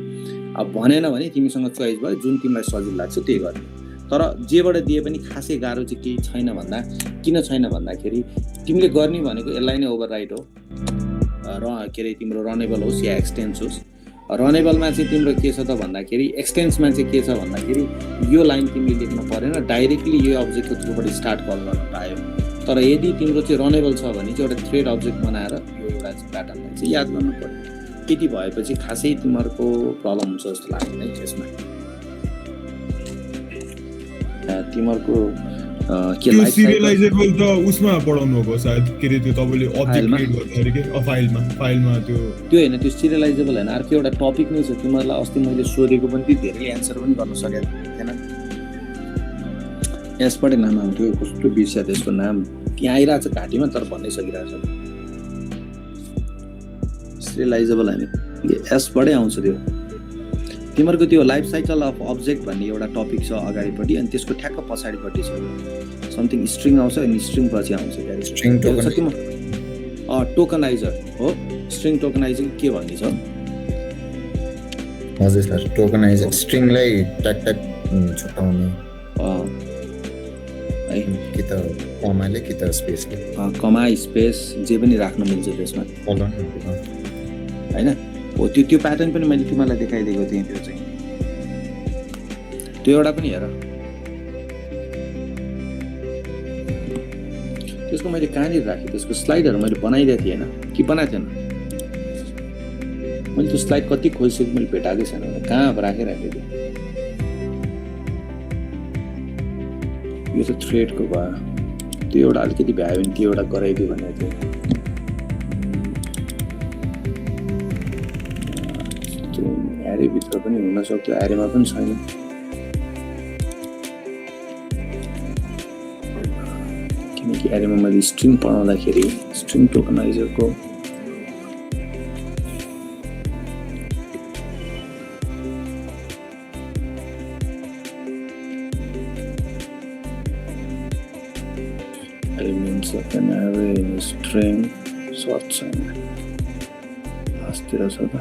अब भनेन भने तिमीसँग चोइस भयो, जुन तिमीलाई सजिलो लाग्छ त्यही गर्ने। तर जेबाट दिए पनि खासै गाह्रो चाहिँ केही छैन भन्दा किन छैन भन्दाखेरि तिमीले गर्ने भनेको यसलाई नै ओभरराइड हो र के अरे तिम्रो रनेबल होस् या एक्सटेन्स होस्। रनेबलमा चाहिँ तिम्रो के छ त भन्दाखेरि एक्सटेन्समा चाहिँ के छ भन्दाखेरि यो लाइन तिमीले लेख्न परेन, डाइरेक्टली यो अब्जेक्टको थ्रुबाट स्टार्ट कल गर्न पायो। तर यदि तिम्रो चाहिँ रनेबल छ भने चाहिँ एउटा थ्रेड अब्जेक्ट बनाएर यो एउटा प्याटर्नलाई चाहिँ याद गर्नु पर्यो। त्यति भएपछि खासै तिमीहरूको प्रब्लम हुन्छ जस्तो लाग्दैन त्यसमा। तिमीहरूको के त्यो सिरियलाइजेबल त उसमा पढाउनु भएको सायद के रे त्यो तपाईले अब्जेक्ट क्रिएट गर्दाखेरि के फाइलमा त्यो हैन, त्यो सिरियलाइजेबल हैन। अर्को एउटा टपिक नै छ तिमीहरूलाई अस्ति मैले सोधेको पनि त्यो धेरै एन्सर पनि गर्न सकेको थिएन। यसबाट नाम आउँथ्यो कस्तो बिर्स्या त्यसको नाम त्यहाँ आइरहेछ घाँटीमा तर भन्नै सकिरहेछ। सिरियलाइजेबल हैन, यसबाटै आउँछ त्यो। तिमीहरूको त्यो लाइफ साइकल अफ अब्जेक्ट भन्ने एउटा टपिक छ अगाडिपट्टि, अनि त्यसको ठ्याक्क पछाडिपट्टि छ समथिङ स्ट्रिङ आउँछ, अनि स्ट्रिङ पछि आउँछ टोकनाइजर हो। स्ट्रिङ टोकनाइजर के भन्ने छ? हजुर सर, टोकनाइजर स्ट्रिङलाई ट्याग छुटाउने है, कि त कमाले कि त स्पेसले, कमा स्पेस जे पनि राख्न मिल्छ त्यसमा हैन। हो त्यो प्याटर्न पनि मैले तिमीलाई देखाइदिएको थिएँ। त्यो चाहिँ त्यो एउटा पनि हेर, त्यसको मैले कहाँनिर राखेँ त्यसको स्लाइडहरू मैले बनाइदिएको थिएँ होइन कि बनाएको थिएन? मैले त्यो स्लाइड कति खोजिसकेँ मैले भेटाएकै छैन, कहाँ राखेको थियो? यो त थ्रेडको भयो, त्यो एउटा अलिकति भ्यायो भने त्यो एउटा गराइदियो भनेको थियो। एरेभित्र पनि हुनसक्थ्यो, एरेमा पनि छैन। किनकि एरेमा मैले स्ट्रिङ पढाउँदाखेरि स्ट्रिङ टोकनाइजरको elements of an array in a string सर्ट छैन आस्तिर छ त।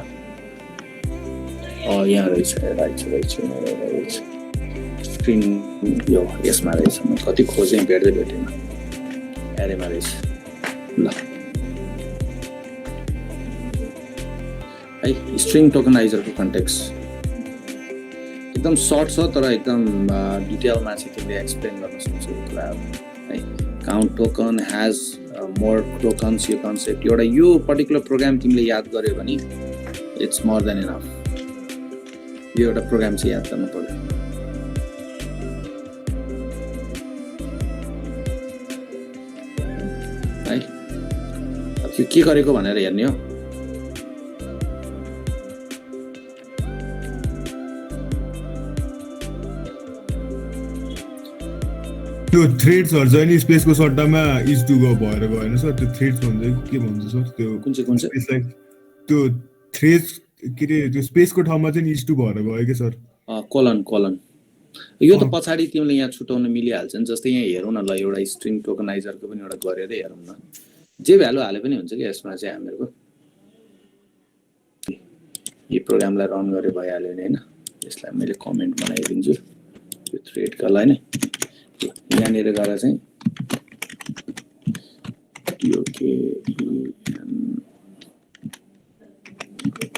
यहाँ रहेछ स्क्रिन यो यसमा रहेछ। म कति खोजेँ भेट्दै भेटेन, एरेमा रहेछ। ल है, स्ट्रिङ टोकनाइजरको कन्टेक्स्ट एकदम सर्ट छ तर एकदम डिटेलमा चाहिँ तिमीले एक्सप्लेन गर्न सक्छौ कुराहरू है। Count token has more tokens यो कन्सेप्ट एउटा यो पर्टिकुलर प्रोग्राम तिमीले याद गर्यो भने इट्स मोर देन इनफ। यो एउटा प्रोग्राम चाहिँ याद गर्नु पर्यो है। त्यो के गरेको भनेर हेर्ने हो। त्यो थ्रेड्सहरु चाहिँ नि स्पेसको सट्टामा इज टु गो भएर गयो हैन सर? त्यो थ्रेड्स भन्छ के भन्छ सर? त्यो कुन चाहिँ स्पेसलाई त्यो थ्रेड्स के रे त्यो स्पेसको ठाउँमा चाहिँ इज टु भएर गयो के सर? कोलन यो त पछाडी तिमीले यहाँ छुटाउन मिलिहाल्छ नि। जस्तै यहाँ हेरौँ न ल, एउटा स्ट्रिङ टोकनाइजरको पनि एउटा गरेर हेरौँ न। जे भ्यालु हाले पनि हुन्छ कि यसमा चाहिँ हामीहरुको यो प्रोग्रामलाई रन गरे भइहाल्यो नि हैन। यसलाई मैले कमेन्ट बनाइदिन्छु यो थ्रेडका लागि नै। यहाँनिर गएर चाहिँ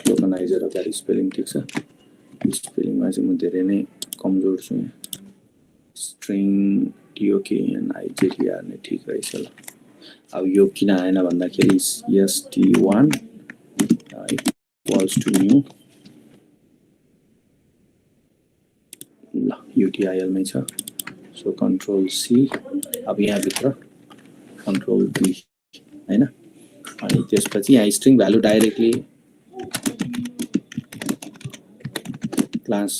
टोकनाइजर अगाडि स्पेलिङ ठिक छ। स्पेलिङमा चाहिँ म धेरै नै कमजोर छु। स्ट्रिङ TOKNIZER नै ठिक रहेछ ल। अब यो किन आएन भन्दाखेरि ST1 इक्वल्स टु न्यू ल, UTIL मै छ। सो कन्ट्रोल C, अब यहाँभित्र कन्ट्रोल B हैन। अनि त्यसपछि यहाँ स्ट्रिङ भ्यालु डाइरेक्टली क्लास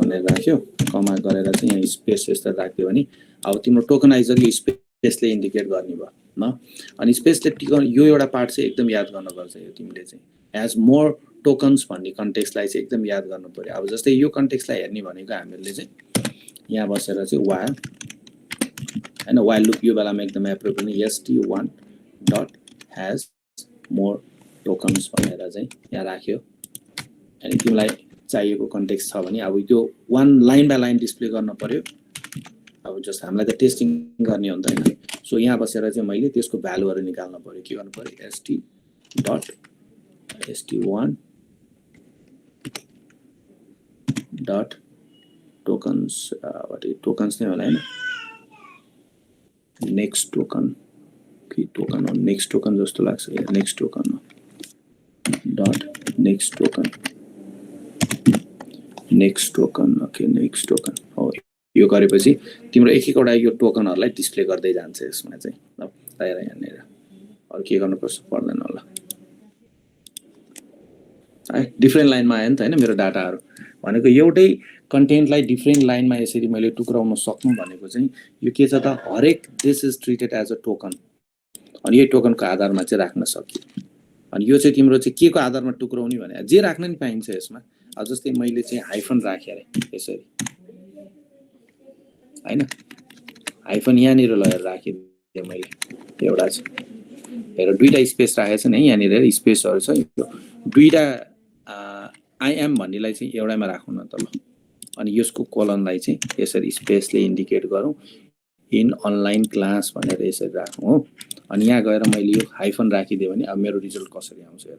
भनेर राख्यो, कमा गरेर चाहिँ यहाँ स्पेस यस्तो राख्यो भने अब तिम्रो टोकनाइजरले स्पेसले इन्डिकेट गर्ने भयो। न अनि स्पेसले यो एउटा पार्ट चाहिँ एकदम याद गर्नुपर्छ यो तिमीले चाहिँ एज मोर टोकन्स भन्ने कन्टेक्स्टलाई चाहिँ एकदम याद गर्नु पर्यो अब जस्तै यो कन्टेक्स्टलाई हेर्ने भनेको हामीले चाहिँ यहाँ बसेर चाहिँ वाइल हैन वाइल लुप यो बेलामा एकदम appropriate st1 dot has more tokens भनेर चाहिँ यहाँ राख्यो अनि तिमीलाई चाहिएको कन्टेक्स्ट छ भने अब त्यो one line by line display गर्न पर्यो अब जस्ट हामीलाई त टेस्टिङ गर्ने हो नि त हैन सो यहाँ बसेर चाहिँ मैले त्यसको भ्यालुहरु निकाल्न पर्यो के गर्नु पर्यो st1 डट टोकन्स टोकन्स नै होला हैन नेक्स्ट टोकन कि टोकन हो नेक्स्ट टोकन जस्तो लाग्छ नेक्स्ट टोकन हो dot next token okay next token हो यो गरेपछि तिम्रो एक एकवटा यो टोकनहरुलाई डिस्प्ले गर्दै जान्छ यसमा चाहिँ ल तयार यहाँनिर अरु के गर्नुपर्छ पर्दैन होला है डिफरेन्ट लाइनमा आयो नि त हैन मेरो डाटाहरु भनेको एउटै कन्टेन्टलाई डिफरेन्ट लाइनमा यसरी मैले टुक्राउन सक्नु भनेको चाहिँ यो के छ त हरेक this is treated as a token अनि यो टोकनको आधारमा चाहिँ राख्न सकियो अनि यो चाहिँ तिम्रो चाहिँ के को आधारमा टुक्राउने भने जे राख्न नि पाइन्छ यसमा अब जस्तै मैले चाहिँ हाइफन राखे रे यसरी हैन हाइफन यहाँनिर लगेर राखिदिए मैले एउटा चाहिँ हेर दुईटा स्पेस राखेको छ नि यहाँनिर स्पेसहरु छ यो दुईटा आइएम भन्नेलाई चाहिँ एउटामा राखौँ न त ल अनि यसको कोलनलाई चाहिँ यसरी स्पेसले इन्डिकेट गरौँ इन अनलाइन क्लास भनेर यसरी राखौँ हो अनि यहाँ गएर मैले यो हाइफन राखिदिएँ भने अब मेरो रिजल्ट कसरी आउँछ हेर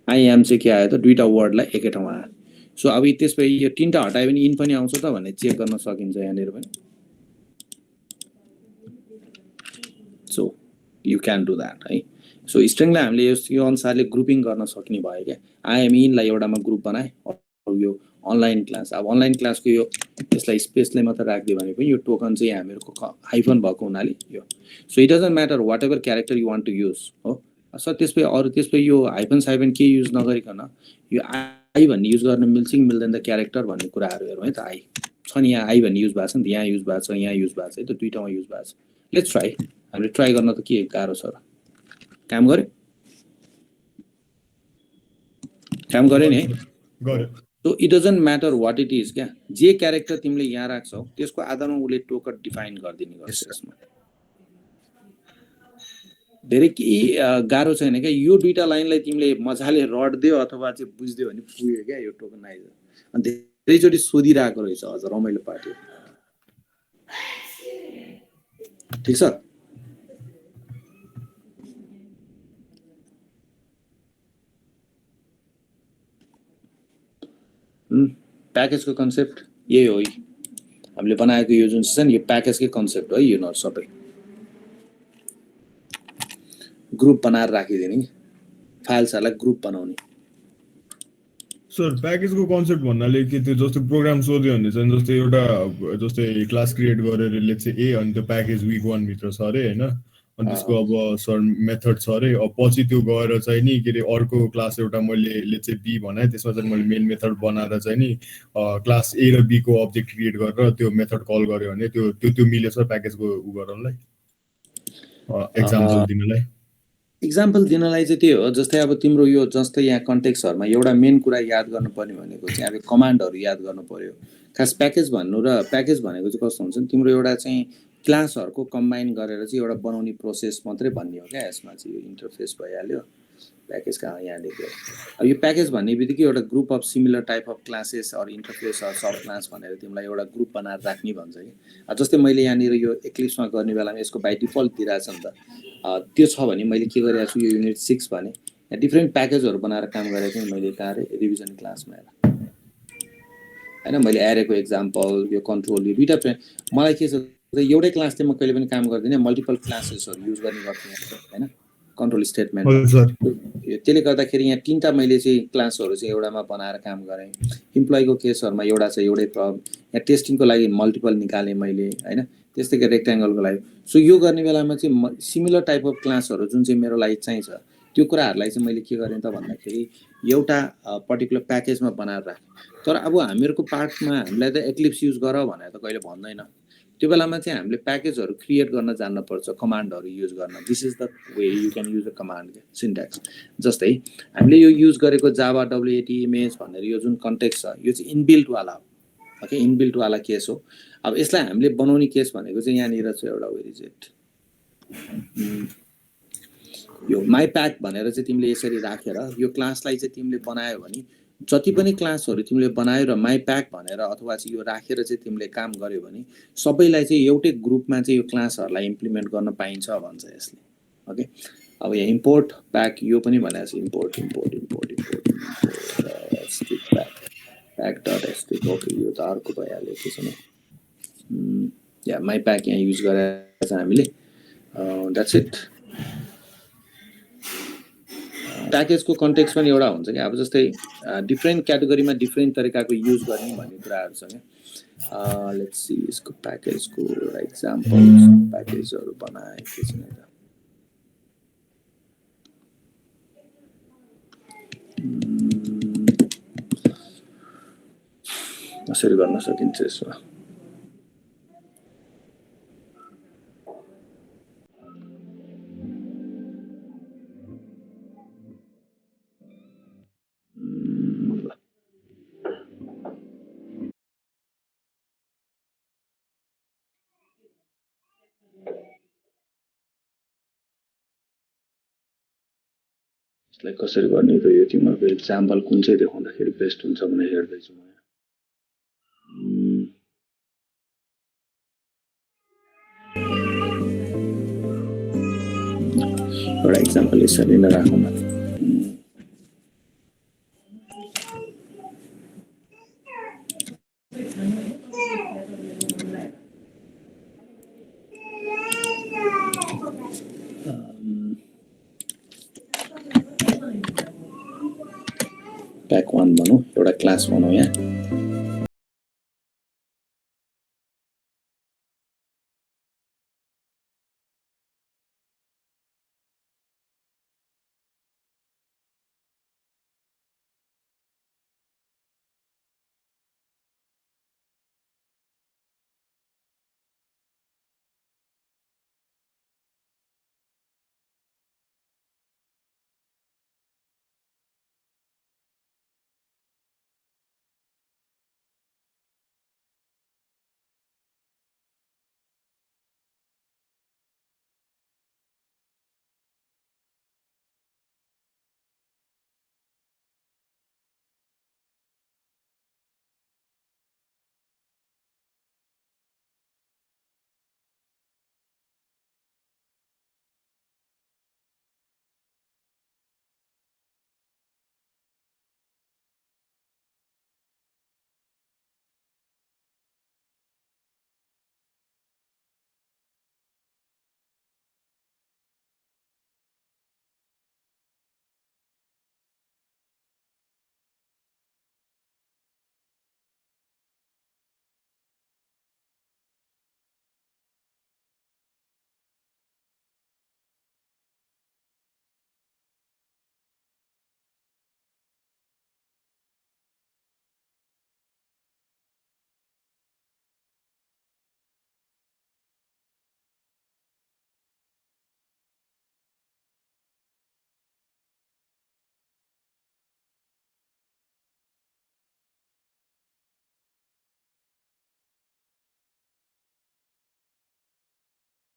आइएम चाहिँ के आयो त दुईटा वर्डलाई एकै ठाउँमा आयो सो अब त्यसपछि यो तीनटा हटायो भने इन पनि आउँछ त भन्ने चेक गर्न सकिन्छ यहाँनिर पनि so you can do that है सो स्ट्रिङलाई हामीले यो अनुसारले ग्रुपिङ गर्न सक्ने भयो क्या आइएम इनलाई एउटामा ग्रुप बनाए यो अनलाइन क्लास अब अनलाइन क्लासको यो यसलाई स्पेसले मात्र राखिदियो भने पनि यो टोकन चाहिँ हामीहरूको हाइफन भएको हुनाले यो so it doesn't matter whatever character you want to use हो सर त्यसपछि अरू त्यसपछि यो हाइफन साइफन के युज नगरिकन यो आई भन्ने युज गर्न मिल्छ कि मिल्दैन त क्यारेक्टर भन्ने कुराहरू हेरौँ है त आई छ नि यहाँ आई भन्ने युज भएको छ नि त यहाँ युज भएको छ यहाँ युज भएको छ है त दुईटामा युज भएको छ लेट्स ट्राई हामीले ट्राई गर्न त के गाह्रो छ र काम गरे नि है गरे so it doesn't matter what it is क्या जे क्यारेक्टर तिमीले यहाँ राख्छौ त्यसको आधारमा उसले टोकन डिफाइन गरिदिने गर्छ यसमा धेरै केही गाह्रो छैन क्या यो दुईटा लाइनलाई तिमीले मजाले रड्दियो अथवा चाहिँ बुझ्दियो भने पुग्यो क्या यो टोकनाइज अनि धेरैचोटि सोधिरहेको रहेछ अझ रमाइलो पार्टी ठिक छ प्याकेजको कन्सेप्ट यही हो हामीले बनाएको यो जुन छ नि यो प्याकेजकै कन्सेप्ट हो यो नर्स सबै ग्रुप बनाएर राखिदिने फाइल्सहरुलाई ग्रुप बनाउने सर प्याकेजको कन्सेप्ट भन्नाले के त्यो जस्तो प्रोग्राम सोध्यो भने चाहिँ जस्तै एउटा जस्तै क्लास क्रिएट गरेर लेट्स से ए अनि त्यो प्याकेज विक 1 भित्र छ रे हैन अनि त्यसको अब सर मेथड छ रे अब पछि त्यो गएर चाहिँ नि के रे अर्को क्लास एउटा मैले लेट्स से बी बनाए त्यसमा चाहिँ मैले मेन मेथड बनाएर चाहिँ नि क्लास ए र बी को अब्जेक्ट क्रिएट गरेर त्यो मेथड कल गर्यो भने त्यो मिल्यो सर प्याकेजको उ गराउनलाई एक्जाम्पल दिनलाई इक्जाम्पल दिनलाई चाहिँ त्यो हो जस्तै अब तिम्रो यो जस्तै यहाँ कन्टेक्स्टहरुमा एउटा मेन कुरा याद गर्नुपर्ने भनेको चाहिँ अब कमान्डहरु याद गर्नु पर्यो खास प्याकेज भन्नु र प्याकेज भनेको चाहिँ कस्तो हुन्छ नि तिम्रो एउटा चाहिँ क्लासहरुको कम्बाइन गरेर चाहिँ एउटा बनाउने प्रोसेस मात्रै भन्ने हो क्या यसमा चाहिँ यो इन्टरफेस भइहाल्यो प्याकेजका यहाँ लेख्यो अब यो प्याकेज भन्ने बित्तिकै एउटा group of similar type of classes or interface or subclass भनेर तिमीलाई एउटा ग्रुप बनाएर राख्ने भन्छ कि जस्तै मैले यहाँनिर यो एक्लिप्समा गर्ने बेलामा यसको बाइ डिफल्ट दिइरहेछ नि त त्यो छ भने मैले के गरिरहेको छु यो युनिट 6 भने यहाँ डिफ्रेन्ट प्याकेजहरु बनाएर काम गरेको थिएँ मैले तारे रिभिजन क्लासमा हेर हैन मैले एरेको एक्जाम्पल यो कन्ट्रोल यो दुईटा मलाई के छ एउटै क्लास चाहिँ म कहिले पनि काम गर्दिनँ मल्टिपल क्लासेसहरु युज गर्ने गर्थेँ हैन कन्ट्रोल स्टेटमेन्ट त्यसले गर्दाखेरि यहाँ तीनटा मैले चाहिँ क्लासहरु चाहिँ एउटामा बनाएर काम गरेँ इम्प्लोइको केसहरुमा एउटा छ एउटै प्रब्लम यहाँ टेस्टिङको लागि मल्टिपल निकालेँ मैले हैन त्यस्तै गरी रेक्ट्याङ्गलको लागि सो यो गर्ने बेलामा चाहिँ सिमिलर टाइप अफ क्लासहरु जुन चाहिँ मेरो लागि चाहिन्छ त्यो कुराहरुलाई चाहिँ मैले के गरेँ त भन्दाखेरि एउटा पर्टिकुलर प्याकेजमा बनाएर राखेँ तर अब हामीहरुको पार्टमा हामीलाई त एक्लिप्स युज गर भनेर त कहिले भन्दैन त्यो बेलामा चाहिँ हामीले प्याकेजहरू क्रिएट गर्न जान्न पर्छ, कमान्डहरू युज गर्न। This is the way you can use the command syntax. जस्तै हामीले यो युज गरेको जावा WAT इमेज भनेर यो जुन कन्टेक्स्ट छ यो चाहिँ इनबिल्टवाला हो, ओके, इनबिल्टवाला केस हो। अब यसलाई हामीले बनाउने केस भनेको चाहिँ यहाँनिर छ एउटा, वेयर इज इट, यो माई प्याक भनेर चाहिँ तिमीले यसरी राखेर यो क्लासलाई चाहिँ तिमीले बनायो भने जति पनि क्लासहरू तिमीले बनायो र माई प्याक भनेर अथवा चाहिँ यो राखेर चाहिँ तिमीले काम गर्यो भने सबैलाई चाहिँ एउटै ग्रुपमा चाहिँ यो क्लासहरूलाई इम्प्लिमेन्ट गर्न पाइन्छ भन्छ यसले, ओके। अब यहाँ इम्पोर्ट प्याक यो पनि भनेको छ, import import import import strip pack pack dot strip, okay, यो त अर्को भइहाल्यो त्यसो भने। या माई प्याक यहाँ युज गरेर चाहिँ हामीले द्याट्स इट। प्याकेजको कन्टेक्स्ट पनि एउटा हुन्छ कि, अब जस्तै डिफ्रेन्ट क्याटेगोरीमा डिफ्रेन्ट तरिकाको युज गर्ने भन्ने कुराहरू छ क्या। लेट्स सी यसको प्याकेजको एक्जाम्पल, प्याकेजहरू बनाएको छैन त। कसरी गर्न सकिन्छ यसमा? यसलाई कसरी गर्ने त? यो तिमीहरूको एक्जाम्पल कुन चाहिँ देखाउँदाखेरि बेस्ट हुन्छ भनेर हेर्दैछु म। एउटा एक्जाम्पल यसरी नै राखौँ न। प्याक 1 भनौँ, एउटा क्लास भनौँ यहाँ।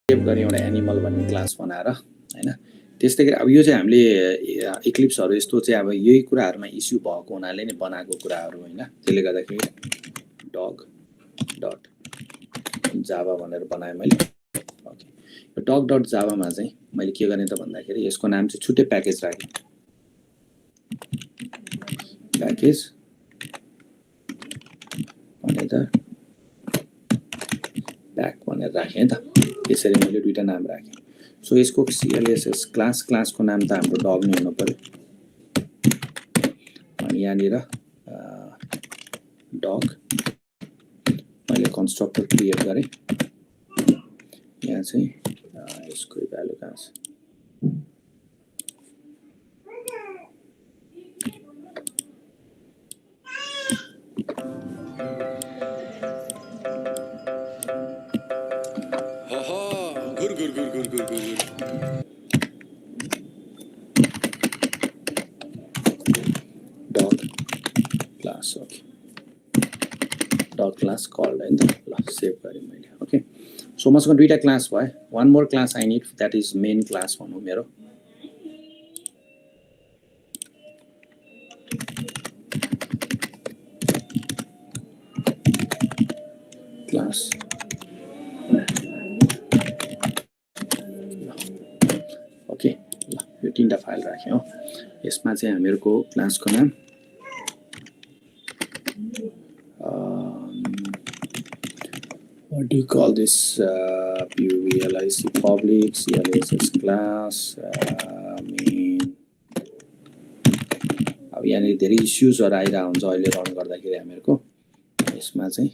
सेभ गर्ने एउटा एनिमल भन्ने क्लास बनाएर हैन। त्यस्तै गरी अब यो चाहिँ हामीले इक्लिप्सहरू यस्तो चाहिँ अब यही कुराहरूमा इस्यु भएको हुनाले नै बनाएको कुराहरू हैन। त्यसले गर्दाखेरि डग डट जावा भनेर बनाएँ मैले। ओके, यो डग डट जावामा चाहिँ मैले के गर्ने त भन्दाखेरि यसको नाम चाहिँ छुट्टै प्याकेज राखेँ। प्याकेज भनेर प्याक भनेर राखेँ त। यसरी मैले दुईटा नाम राखेँ। सो यसको CLSS क्लासको नाम त हाम्रो डग नै हुनु पर्यो। अनि यहाँनिर डग मैले कन्स्ट्रक्टर क्रिएट गरेँ। यहाँ चाहिँ यसको भ्यालु कहाँ छ? डग क्लास कल्ड हैन त ल सेभ गरेँ मैले ओके सो मसँग दुईटा क्लास भयो one more class I need that is main class भनौँ मेरो क्लास ओके ल यो तीनटा फाइल राखेँ हो यसमा चाहिँ हामीहरूको क्लासको नाम what do you call this PUBLIC public CLSS class main अब यहाँनिर धेरै इस्युजहरू आइरहेको हुन्छ अहिले रन गर्दाखेरि हामीहरूको यसमा चाहिँ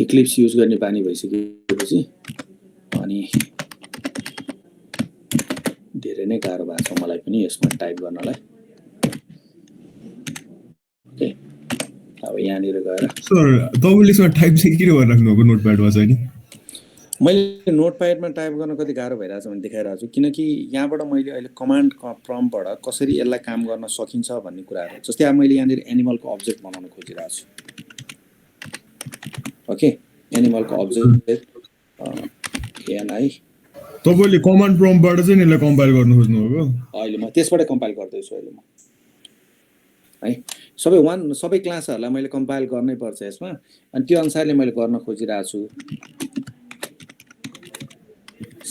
इक्लिप्स युज गर्ने बानी भइसकेपछि अनि धेरै नै गाह्रो भएको छ मलाई पनि यसमा टाइप गर्नलाई ओके अब यहाँनिर गएर सर तपाईले यसमा टाइप चाहिँ के गरेर राख्नु भएको नोटप्याडमा चाहिँ नि मैले नोटप्याडमा टाइप गर्न कति गाह्रो भइरहेछ भने देखाइरहेको छु किनकि यहाँबाट मैले अहिले कमान्ड प्रम्प्टबाट कसरी यसलाई काम गर्न सकिन्छ भन्ने कुराहरू जस्तै अब मैले यहाँनिर एनिमलको अब्जेक्ट बनाउन खोजिरहेको छु ओके एनिमलको अब्जेक्ट एएनआई तपाईले कमान्ड प्रम्प्टबाट चाहिँ यसलाई कम्पाइल गर्न खोज्नु भएको अहिले म त्यसबाट कम्पाइल गर्दैछु अहिले म है सबै क्लासहरूलाई मैले कम्पाइल गर्नै पर्छ यसमा अनि त्यो अनुसारले मैले गर्न खोजिरहेको छु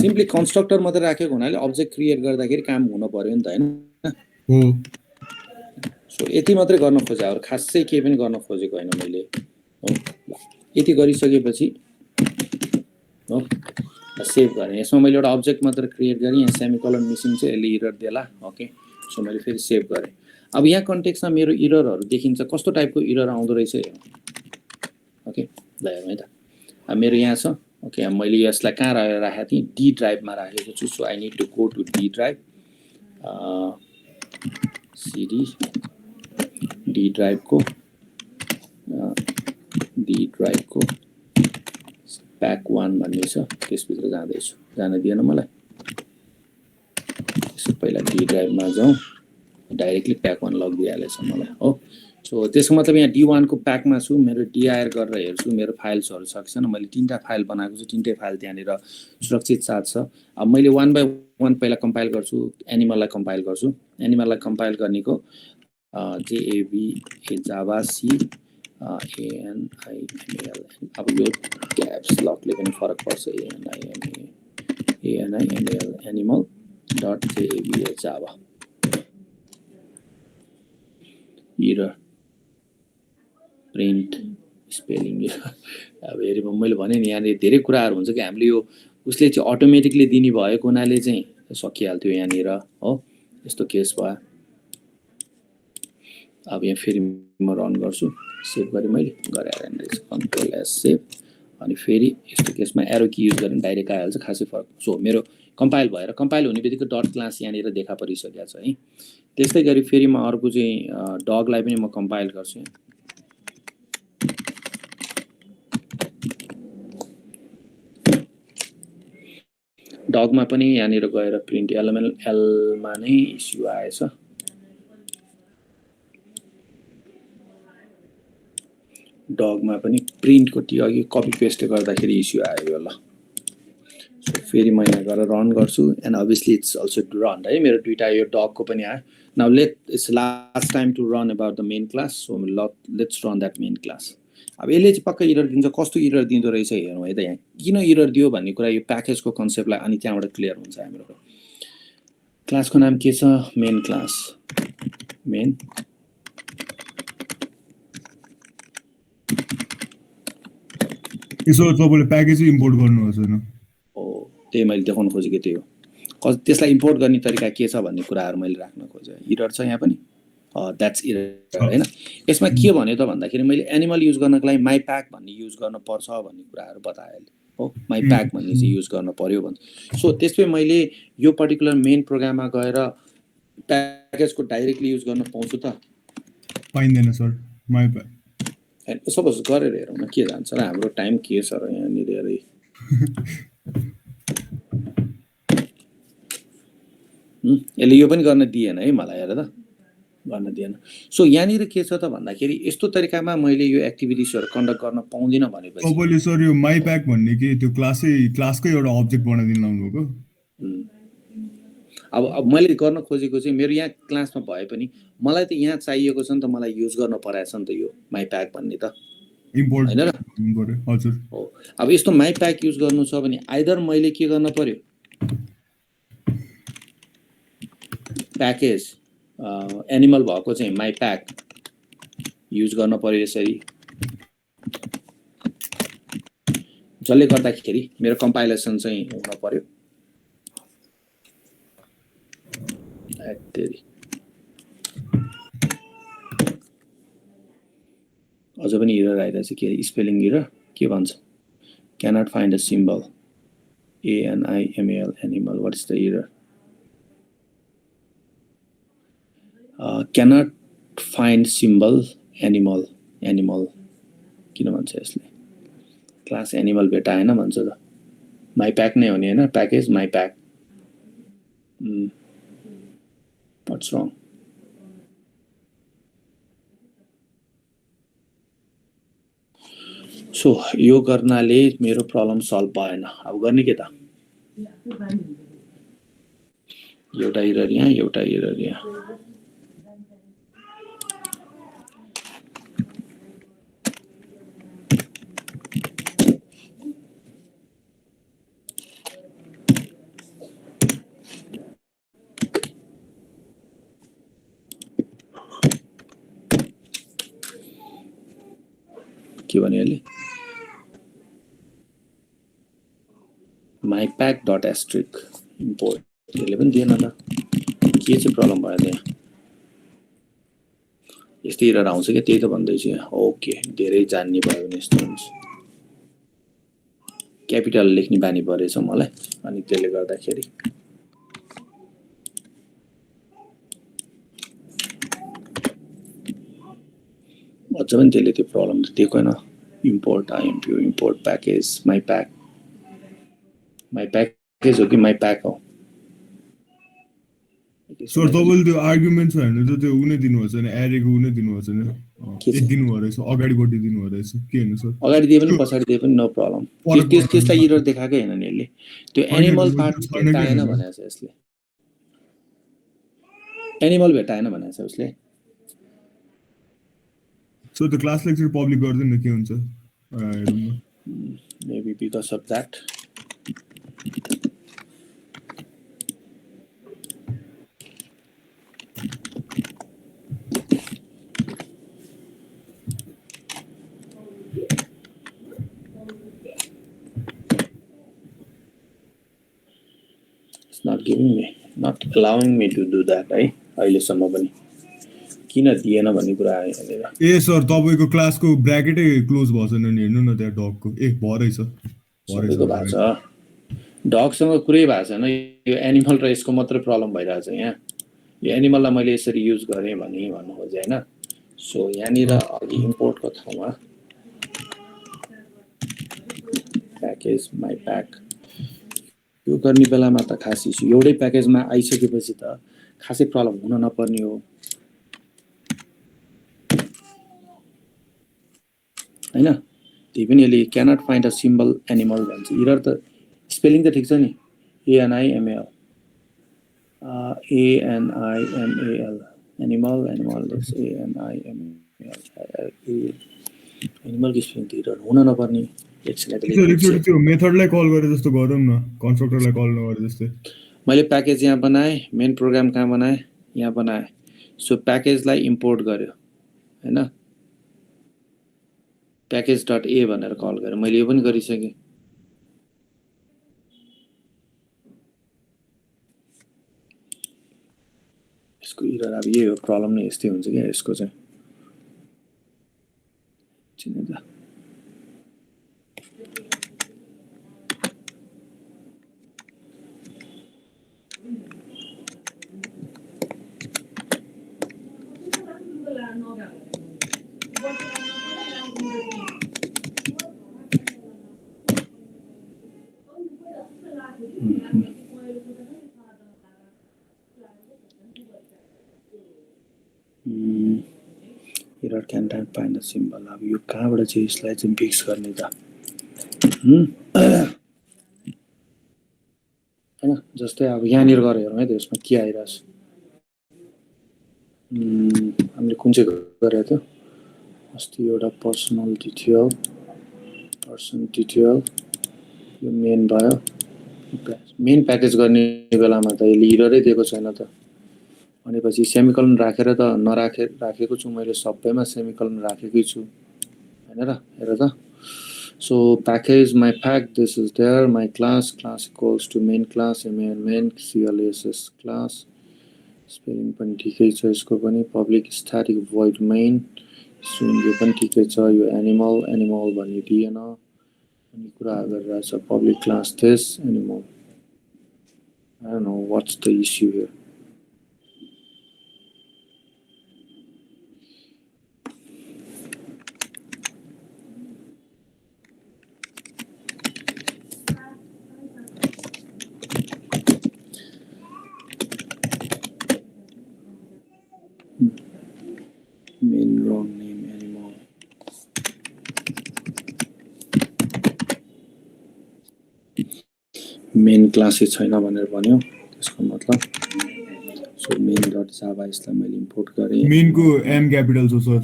सिम्पली कन्स्ट्रक्टर मात्रै राखेको हुनाले अब्जेक्ट क्रिएट गर्दाखेरि काम हुन पर्यो नि त हैन हो सो यति मात्रै गर्न खोजे अरु खासै केही पनि गर्न खोजेको हैन मैले हो यति गरिसकेपछि हो सेभ गरेँ यसमा मैले एउटा अब्जेक्ट मात्र क्रिएट गरेँ यहाँ सेमिकोलन मिसिङ चाहिँ यसले इरर देला ओके सो मैले फेरि सेभ गरेँ अब यहाँ कन्टेक्स्टमा मेरो इररहरू देखिन्छ कस्तो टाइपको इरर आउँदो रहेछ ओके ल हेरौँ है त अब मेरो यहाँ छ ओके अब मैले यसलाई कहाँ राखेको थिएँ डी ड्राइभमा राखेको छु so I need to go to D drive CD D ड्राइभको प्याक 1 भन्ने छ त्यसभित्र जाँदैछु जान दिएन मलाई त्यसो पहिला डी ड्राइभमा जाउँ डाइरेक्टली प्याक 1 लगिदिइहालेछ मलाई हो सो त्यसको मतलब यहाँ D1 को प्याकमा छु मेरो डिआर गरेर हेर्छु मेरो फाइल्सहरू छ कि छैन मैले तीनटा फाइल बनाएको छु तीनटै फाइल त्यहाँनिर सुरक्षित साथ छ अब मैले 1 बाइ 1 पहिला कम्पाइल गर्छु एनिमललाई कम्पाइल गर्छु एनिमललाई कम्पाइल गर्नेको JAV जावा सी ANIML अब यो क्याप्स लकले पनि फरक पर्छ ANIML animal dot JAV Java error print spelling अब हेरि मैले भने नि यहाँ धेरै कुराहरू हुन्छ कि हामीले यो उसले चाहिँ अटोमेटिकली दिने भएको हुनाले चाहिँ सकिहाल्थ्यो यहाँनिर हो यस्तो केस भयो अब यहाँ फेरि म रन गर्छु सेभ गरेँ मैले गरेर कन्ट्रोल एस सेभ अनि फेरि यस्तो केसमा एरो की युज गरेर डाइरेक्ट आइहाल्छ खासै फरक सो मेरो कम्पाइल भएर कम्पाइल हुने बित्तिकै डट क्लास यहाँनिर देखा परिसकेको छ है त्यस्तै गरी फेरि म अर्को चाहिँ डगलाई पनि म कम्पाइल गर्छु डगमा पनि यहाँनिर गएर प्रिन्ट एल मा नै इस्यु आएछ डगमा पनि प्रिन्टको टी अघि कपी पेस्ट गर्दाखेरि इस्यु आयो ल सो फेरि म यहाँ गएर रन गर्छु and obviously it's also to run है मेरो दुईटा यो डगको पनि आयो now it's last time to run about the main class so let's run that main class अब यसले चाहिँ पक्कै इरर दिन्छ कस्तो इरर दिँदो रहेछ हेरौँ है त यहाँ किन इरर दियो भन्ने कुरा यो प्याकेजको कन्सेप्टलाई अनि त्यहाँबाट क्लियर हुन्छ हाम्रो क्लासको नाम के छ मेन क्लास मेन यसो तपाईले प्याकेज इम्पोर्ट गर्नु छैन हो त्यही मैले देखाउन खोजेको त्यही हो त्यसलाई इम्पोर्ट गर्ने तरिका के छ भन्ने कुराहरू मैले राख्न खोजेँ इरर छ यहाँ पनि द्याट्स इरर हैन यसमा के भन्यो त भन्दाखेरि मैले एनिमल युज गर्नको लागि माई प्याक भन्ने युज गर्न पर्छ भन्ने कुराहरू बताए हो माई प्याक भन्ने चाहिँ युज गर्न पर्यो भन्छ सो त्यसपछि मैले यो पर्टिकुलर मेन प्रोग्राममा गएर प्याकेजको डाइरेक्टली युज गर्न पाउँछु त पाइँदैन सर माई सपोज गरेर हेरौँ न के जान्छ र हाम्रो टाइम के छ र यहाँनिर हेरै यसले यो पनि गर्न दिएन है मलाई हेर त गर्न दिएन सो यहाँनिर के छ त भन्दाखेरि यस्तो तरिकामा मैले यो एक्टिभिटिजहरू कन्डक्ट गर्न पाउँदिनँ भनेपछि तपाईँले सर यो माई प्याक भन्ने कि त्यो क्लासकै एउटा अब्जेक्ट बनाइदिनु लाउनुभएको अब मैले गर्न खोजेको चाहिँ मेरो यहाँ क्लासमा भए पनि मलाई त यहाँ चाहिएको छ नि त मलाई युज गर्न पराएको छ नि त यो माई प्याक भन्ने त इम्पोर्ट होइन र गर्नु हजुर हो अब यस्तो माई प्याक युज गर्नु छ भने आइदर मैले के गर्न पर्यो प्याकेज एनिमल भएको चाहिँ माई प्याक युज गर्न पर्यो यसरी जसले गर्दाखेरि मेरो कम्पाइलेसन चाहिँ हुन पर्यो अझ पनि इरर आइरहेछ के स्पेलिङ इरर के भन्छ cannot find a symbol ANIMAL animal what is the error cannot find symbol animal किन भन्छ यसले क्लास एनिमल भेटाएन भन्छ त माई प्याक नै हो नि होइन package my pack what's wrong so यो गर्नाले मेरो प्रब्लम सल्भ भएन अब गर्ने के त एउटा इरर यहाँ एउटा इरर यहाँ के भन्यो यसले mypack.asterisk import यसले पनि दिएन त के चाहिँ प्रब्लम भयो त्यहाँ यस्तै इरर आउँछ क्या त्यही त भन्दैछु यहाँ ओके धेरै जान्ने भयो भने यस्तो हुन्छ क्यापिटल लेख्ने बानी परेछ मलाई अनि त्यसले गर्दाखेरि अझ पनि त्यसले त्यो प्रब्लम त दिएको होइन इम्पोर्ट प्याकेज माई प्याकेज हो कि माई प्याक हो सर तपाईँले त्यो आर्गुमेन्ट हेर्नु त त्यो उनी दिनुभएको छैन एरेको उनी दिनुभएको छैन दिनुभएको रहेछ अगाडिपट्टि दिनुभएको रहेछ के हेर्नु सर अगाडि दिए पनि पछाडि दिए पनि नो प्रब्लम त्यसलाई इरर देखाएकै होइन नि यसले त्यो एनिमल पार्ट भेटाएन भनेको छ यसले एनिमल भेटाएन भनेको छ उसले सो त्यो क्लास लेक्चर पब्लिक गर्दैन के हुन्छ maybe because of that not allowing me to do that है अहिलेसम्म पनि किन दिएन भन्ने कुरा आयो यहाँनिर ए सर तपाईको क्लासको ब्र्याकेटै क्लोज भएको छैन नि हेर्नु न त्यहाँ डगको ए भरै छ सबैको भएको छ डगसँग कुरै भएको छैन यो एनिमल र यसको मात्रै प्रब्लम भइरहेछ यहाँ यो एनिमललाई मैले यसरी युज गरेँ भने भन्नु खोजेँ होइन सो यहाँनिर अघि इम्पोर्टको ठाउँमा प्याकेज माई प्याक यो गर्ने बेलामा त खास इस्यु एउटै प्याकेजमा आइसकेपछि त खासै प्रब्लम हुन नपर्ने हो हैन त्यही पनि यसले cannot find a symbol animal भन्छ इरर त स्पेलिङ त ठिक छ नि ANIMAL एनिमल द्याट्स एनिमलको स्पेलिङ त इरर हुन नपर्ने एकचोटि त्यो मेथडलाई कल गरे जस्तो गरौँ न कन्स्ट्रक्टरलाई कल नगरे जस्तै मैले प्याकेज यहाँ बनाएँ मेन प्रोग्राम कहाँ बनाएँ यहाँ बनाएँ सो प्याकेजलाई इम्पोर्ट गर्यो हैन प्याकेज.a भनेर कल गरेँ मैले यो पनि गरिसकेँ यसको इरर अब यही हो प्रब्लम नै यस्तै हुन्छ क्या यसको चाहिँ चिन्नु त Error can type find a symbol. अब यो कहाँबाट चाहिँ यसलाई चाहिँ फिक्स गर्ने त हैन जस्तै अब यहाँनिर गएर हेरौँ है त यसमा के आइरहेको छ हामीले कुन चाहिँ गरेको थियो अस्ति एउटा पर्सन डिटेल यो मेन भयो मेन प्याकेज गर्ने बेलामा त यसले इररै दिएको छैन त भनेपछि सेमिकोलन राखेर त राखेको छु मैले सबैमा सेमिकोलन राखेकै छु हैन र हेर त so package my pack this is there my class equals to main class main classes class spelling पनि ठिकै छ यसको पनि public static void main so यो पनि ठिकै छ यो animal भन्ने दिएन अनि कुरा गरिरहेछ public class this animal I don't know what's the issue here main wrong name animal main class छैन भनेर भन्यो त्यसको मतलब so main.java यसलाई मैले इम्पोर्ट गरे मेन को m क्यापिटल छ सर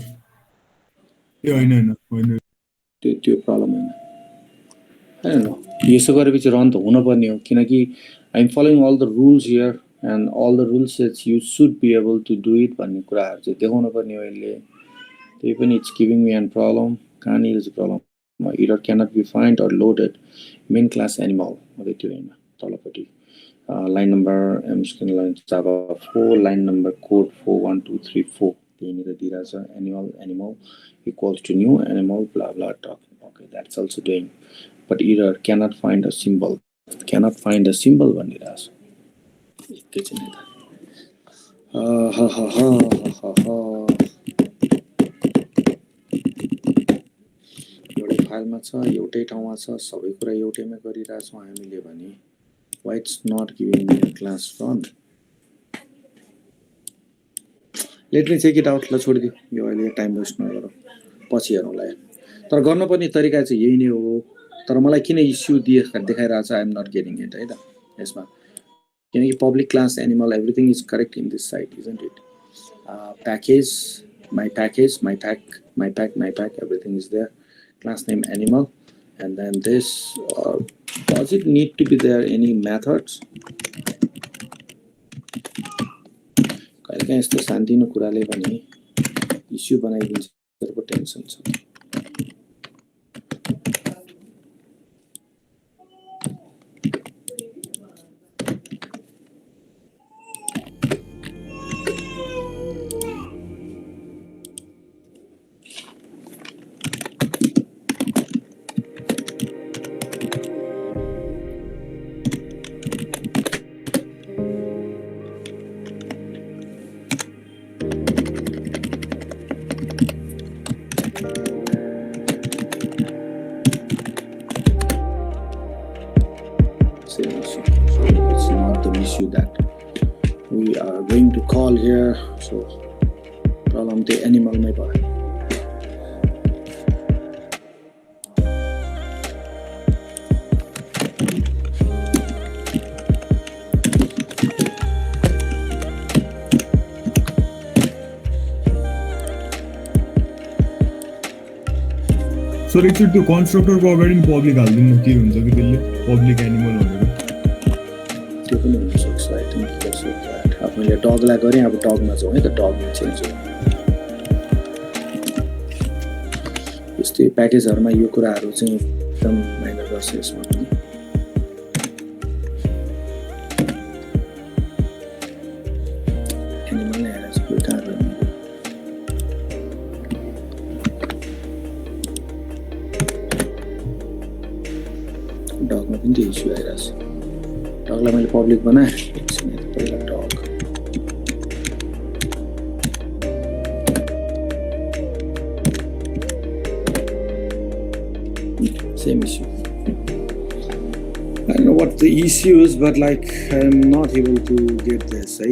ए हैन त्यो प्रब्लम हैन हैन यसो गरेपछि रन त हुन पर्ने हो किनकि I am following all the rules here and all the rules says you should be able to do it भन्ने कुराहरु चाहिँ देखाउन पर्ने हो यसले त्यही पनि it's giving me a problem कहाँनिर चाहिँ problem error cannot be find or loaded main class animal मतलब त्यो हैन तलपट्टि line number I'm just going to line Java 4 line number code 41234 त्यहीँनिर दिइरहेछ animal equals to new animal blah blah talk okay that's also doing but error cannot find a symbol भनिरहेछ एकैछिन है एउटै फाइलमा छ एउटै ठाउँमा छ सबै कुरा एउटैमा गरिरहेछौँ हामीले भने why it's not giving me a class run let me check it out ल छोडिदियो यो अहिले टाइम वेस्ट नगरौँ पछि हेरौँला तर गर्नुपर्ने तरिका चाहिँ यही नै हो तर मलाई किन इस्यु देखाइरहेछ I am not getting it है त यसमा किनकि public class animal everything is correct in this site isn't it package my pack everything is there class name animal and then this does it need to be there any methods कहिलेकाहीँ यस्तो शान्तिनो कुराले पनि इस्यु बनाइदिन्छ त्यसको टेन्सन छ that we are going to call here so problem the animal may buy sir एकचोटि त्यो कन्स्ट्रक्टरको अगाडि पब्लिक हाल्दिनु के हुन्छ कि त्यसले पब्लिक एनिमल भनेर त्यो पनि हुन सक्छ आई थिंक अब मैले डगलाई गरेँ अब डगमा जाउँ है त डगमा चेन्ज हो यस्तै प्याकेजहरुमा यो कुराहरु चाहिँ एकदम माइनर गर्छ यसमा पनि एनिमल हेरेछ त्यो कार्य डगमा पनि त्यो इस्यु आइरहेछ डगलाई मैले पब्लिक बनाएँ पहिला डग same issue I don't know what the issue is, but like I'm not able to get this, है.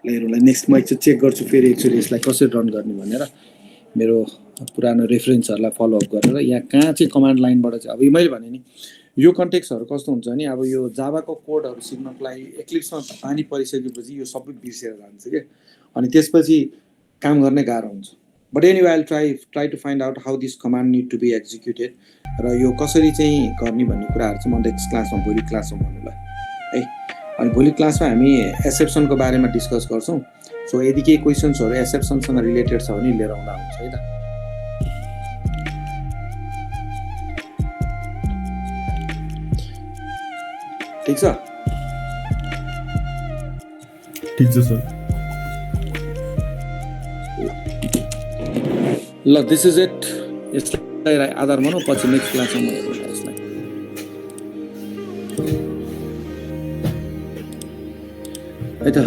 ल हेरौँला नेक्स्ट म एकचोटि चेक गर्छु फेरि एकचोटि यसलाई कसरी रन गर्ने भनेर मेरो पुरानो रेफरेन्सहरूलाई फलोअप गरेर यहाँ कहाँ चाहिँ कमान्ड लाइनबाट चाहिँ अब मैले भने नि यो कन्टेक्स्टहरू कस्तो हुन्छ नि अब यो जाभाको कोडहरू सिक्नको लागि एक्लिप्समा पानी परिसकेपछि यो सबै बिर्सेर जान्छ क्या अनि त्यसपछि काम गर्ने गाह्रो हुन्छ but anyway I will try to find out how this command need to be executed र यो कसरी चाहिँ गर्ने भन्ने कुराहरू चाहिँ म नेक्स्ट क्लासमा भोलि क्लासमा भन्नुला है अनि भोलि क्लासमा हामी एक्सेप्सनको बारेमा डिस्कस गर्छौँ सो यदि केही क्वेसन्सहरू एक्सेप्सनसँग रिलेटेड छ भने लिएर आउँदा हुन्छ है त ठीक छ ठिक छ सर ल दिस इज इट यसलाई आधार बनाऊ पछि नेक्स्ट क्लासमा म हेर्छु यसलाई है त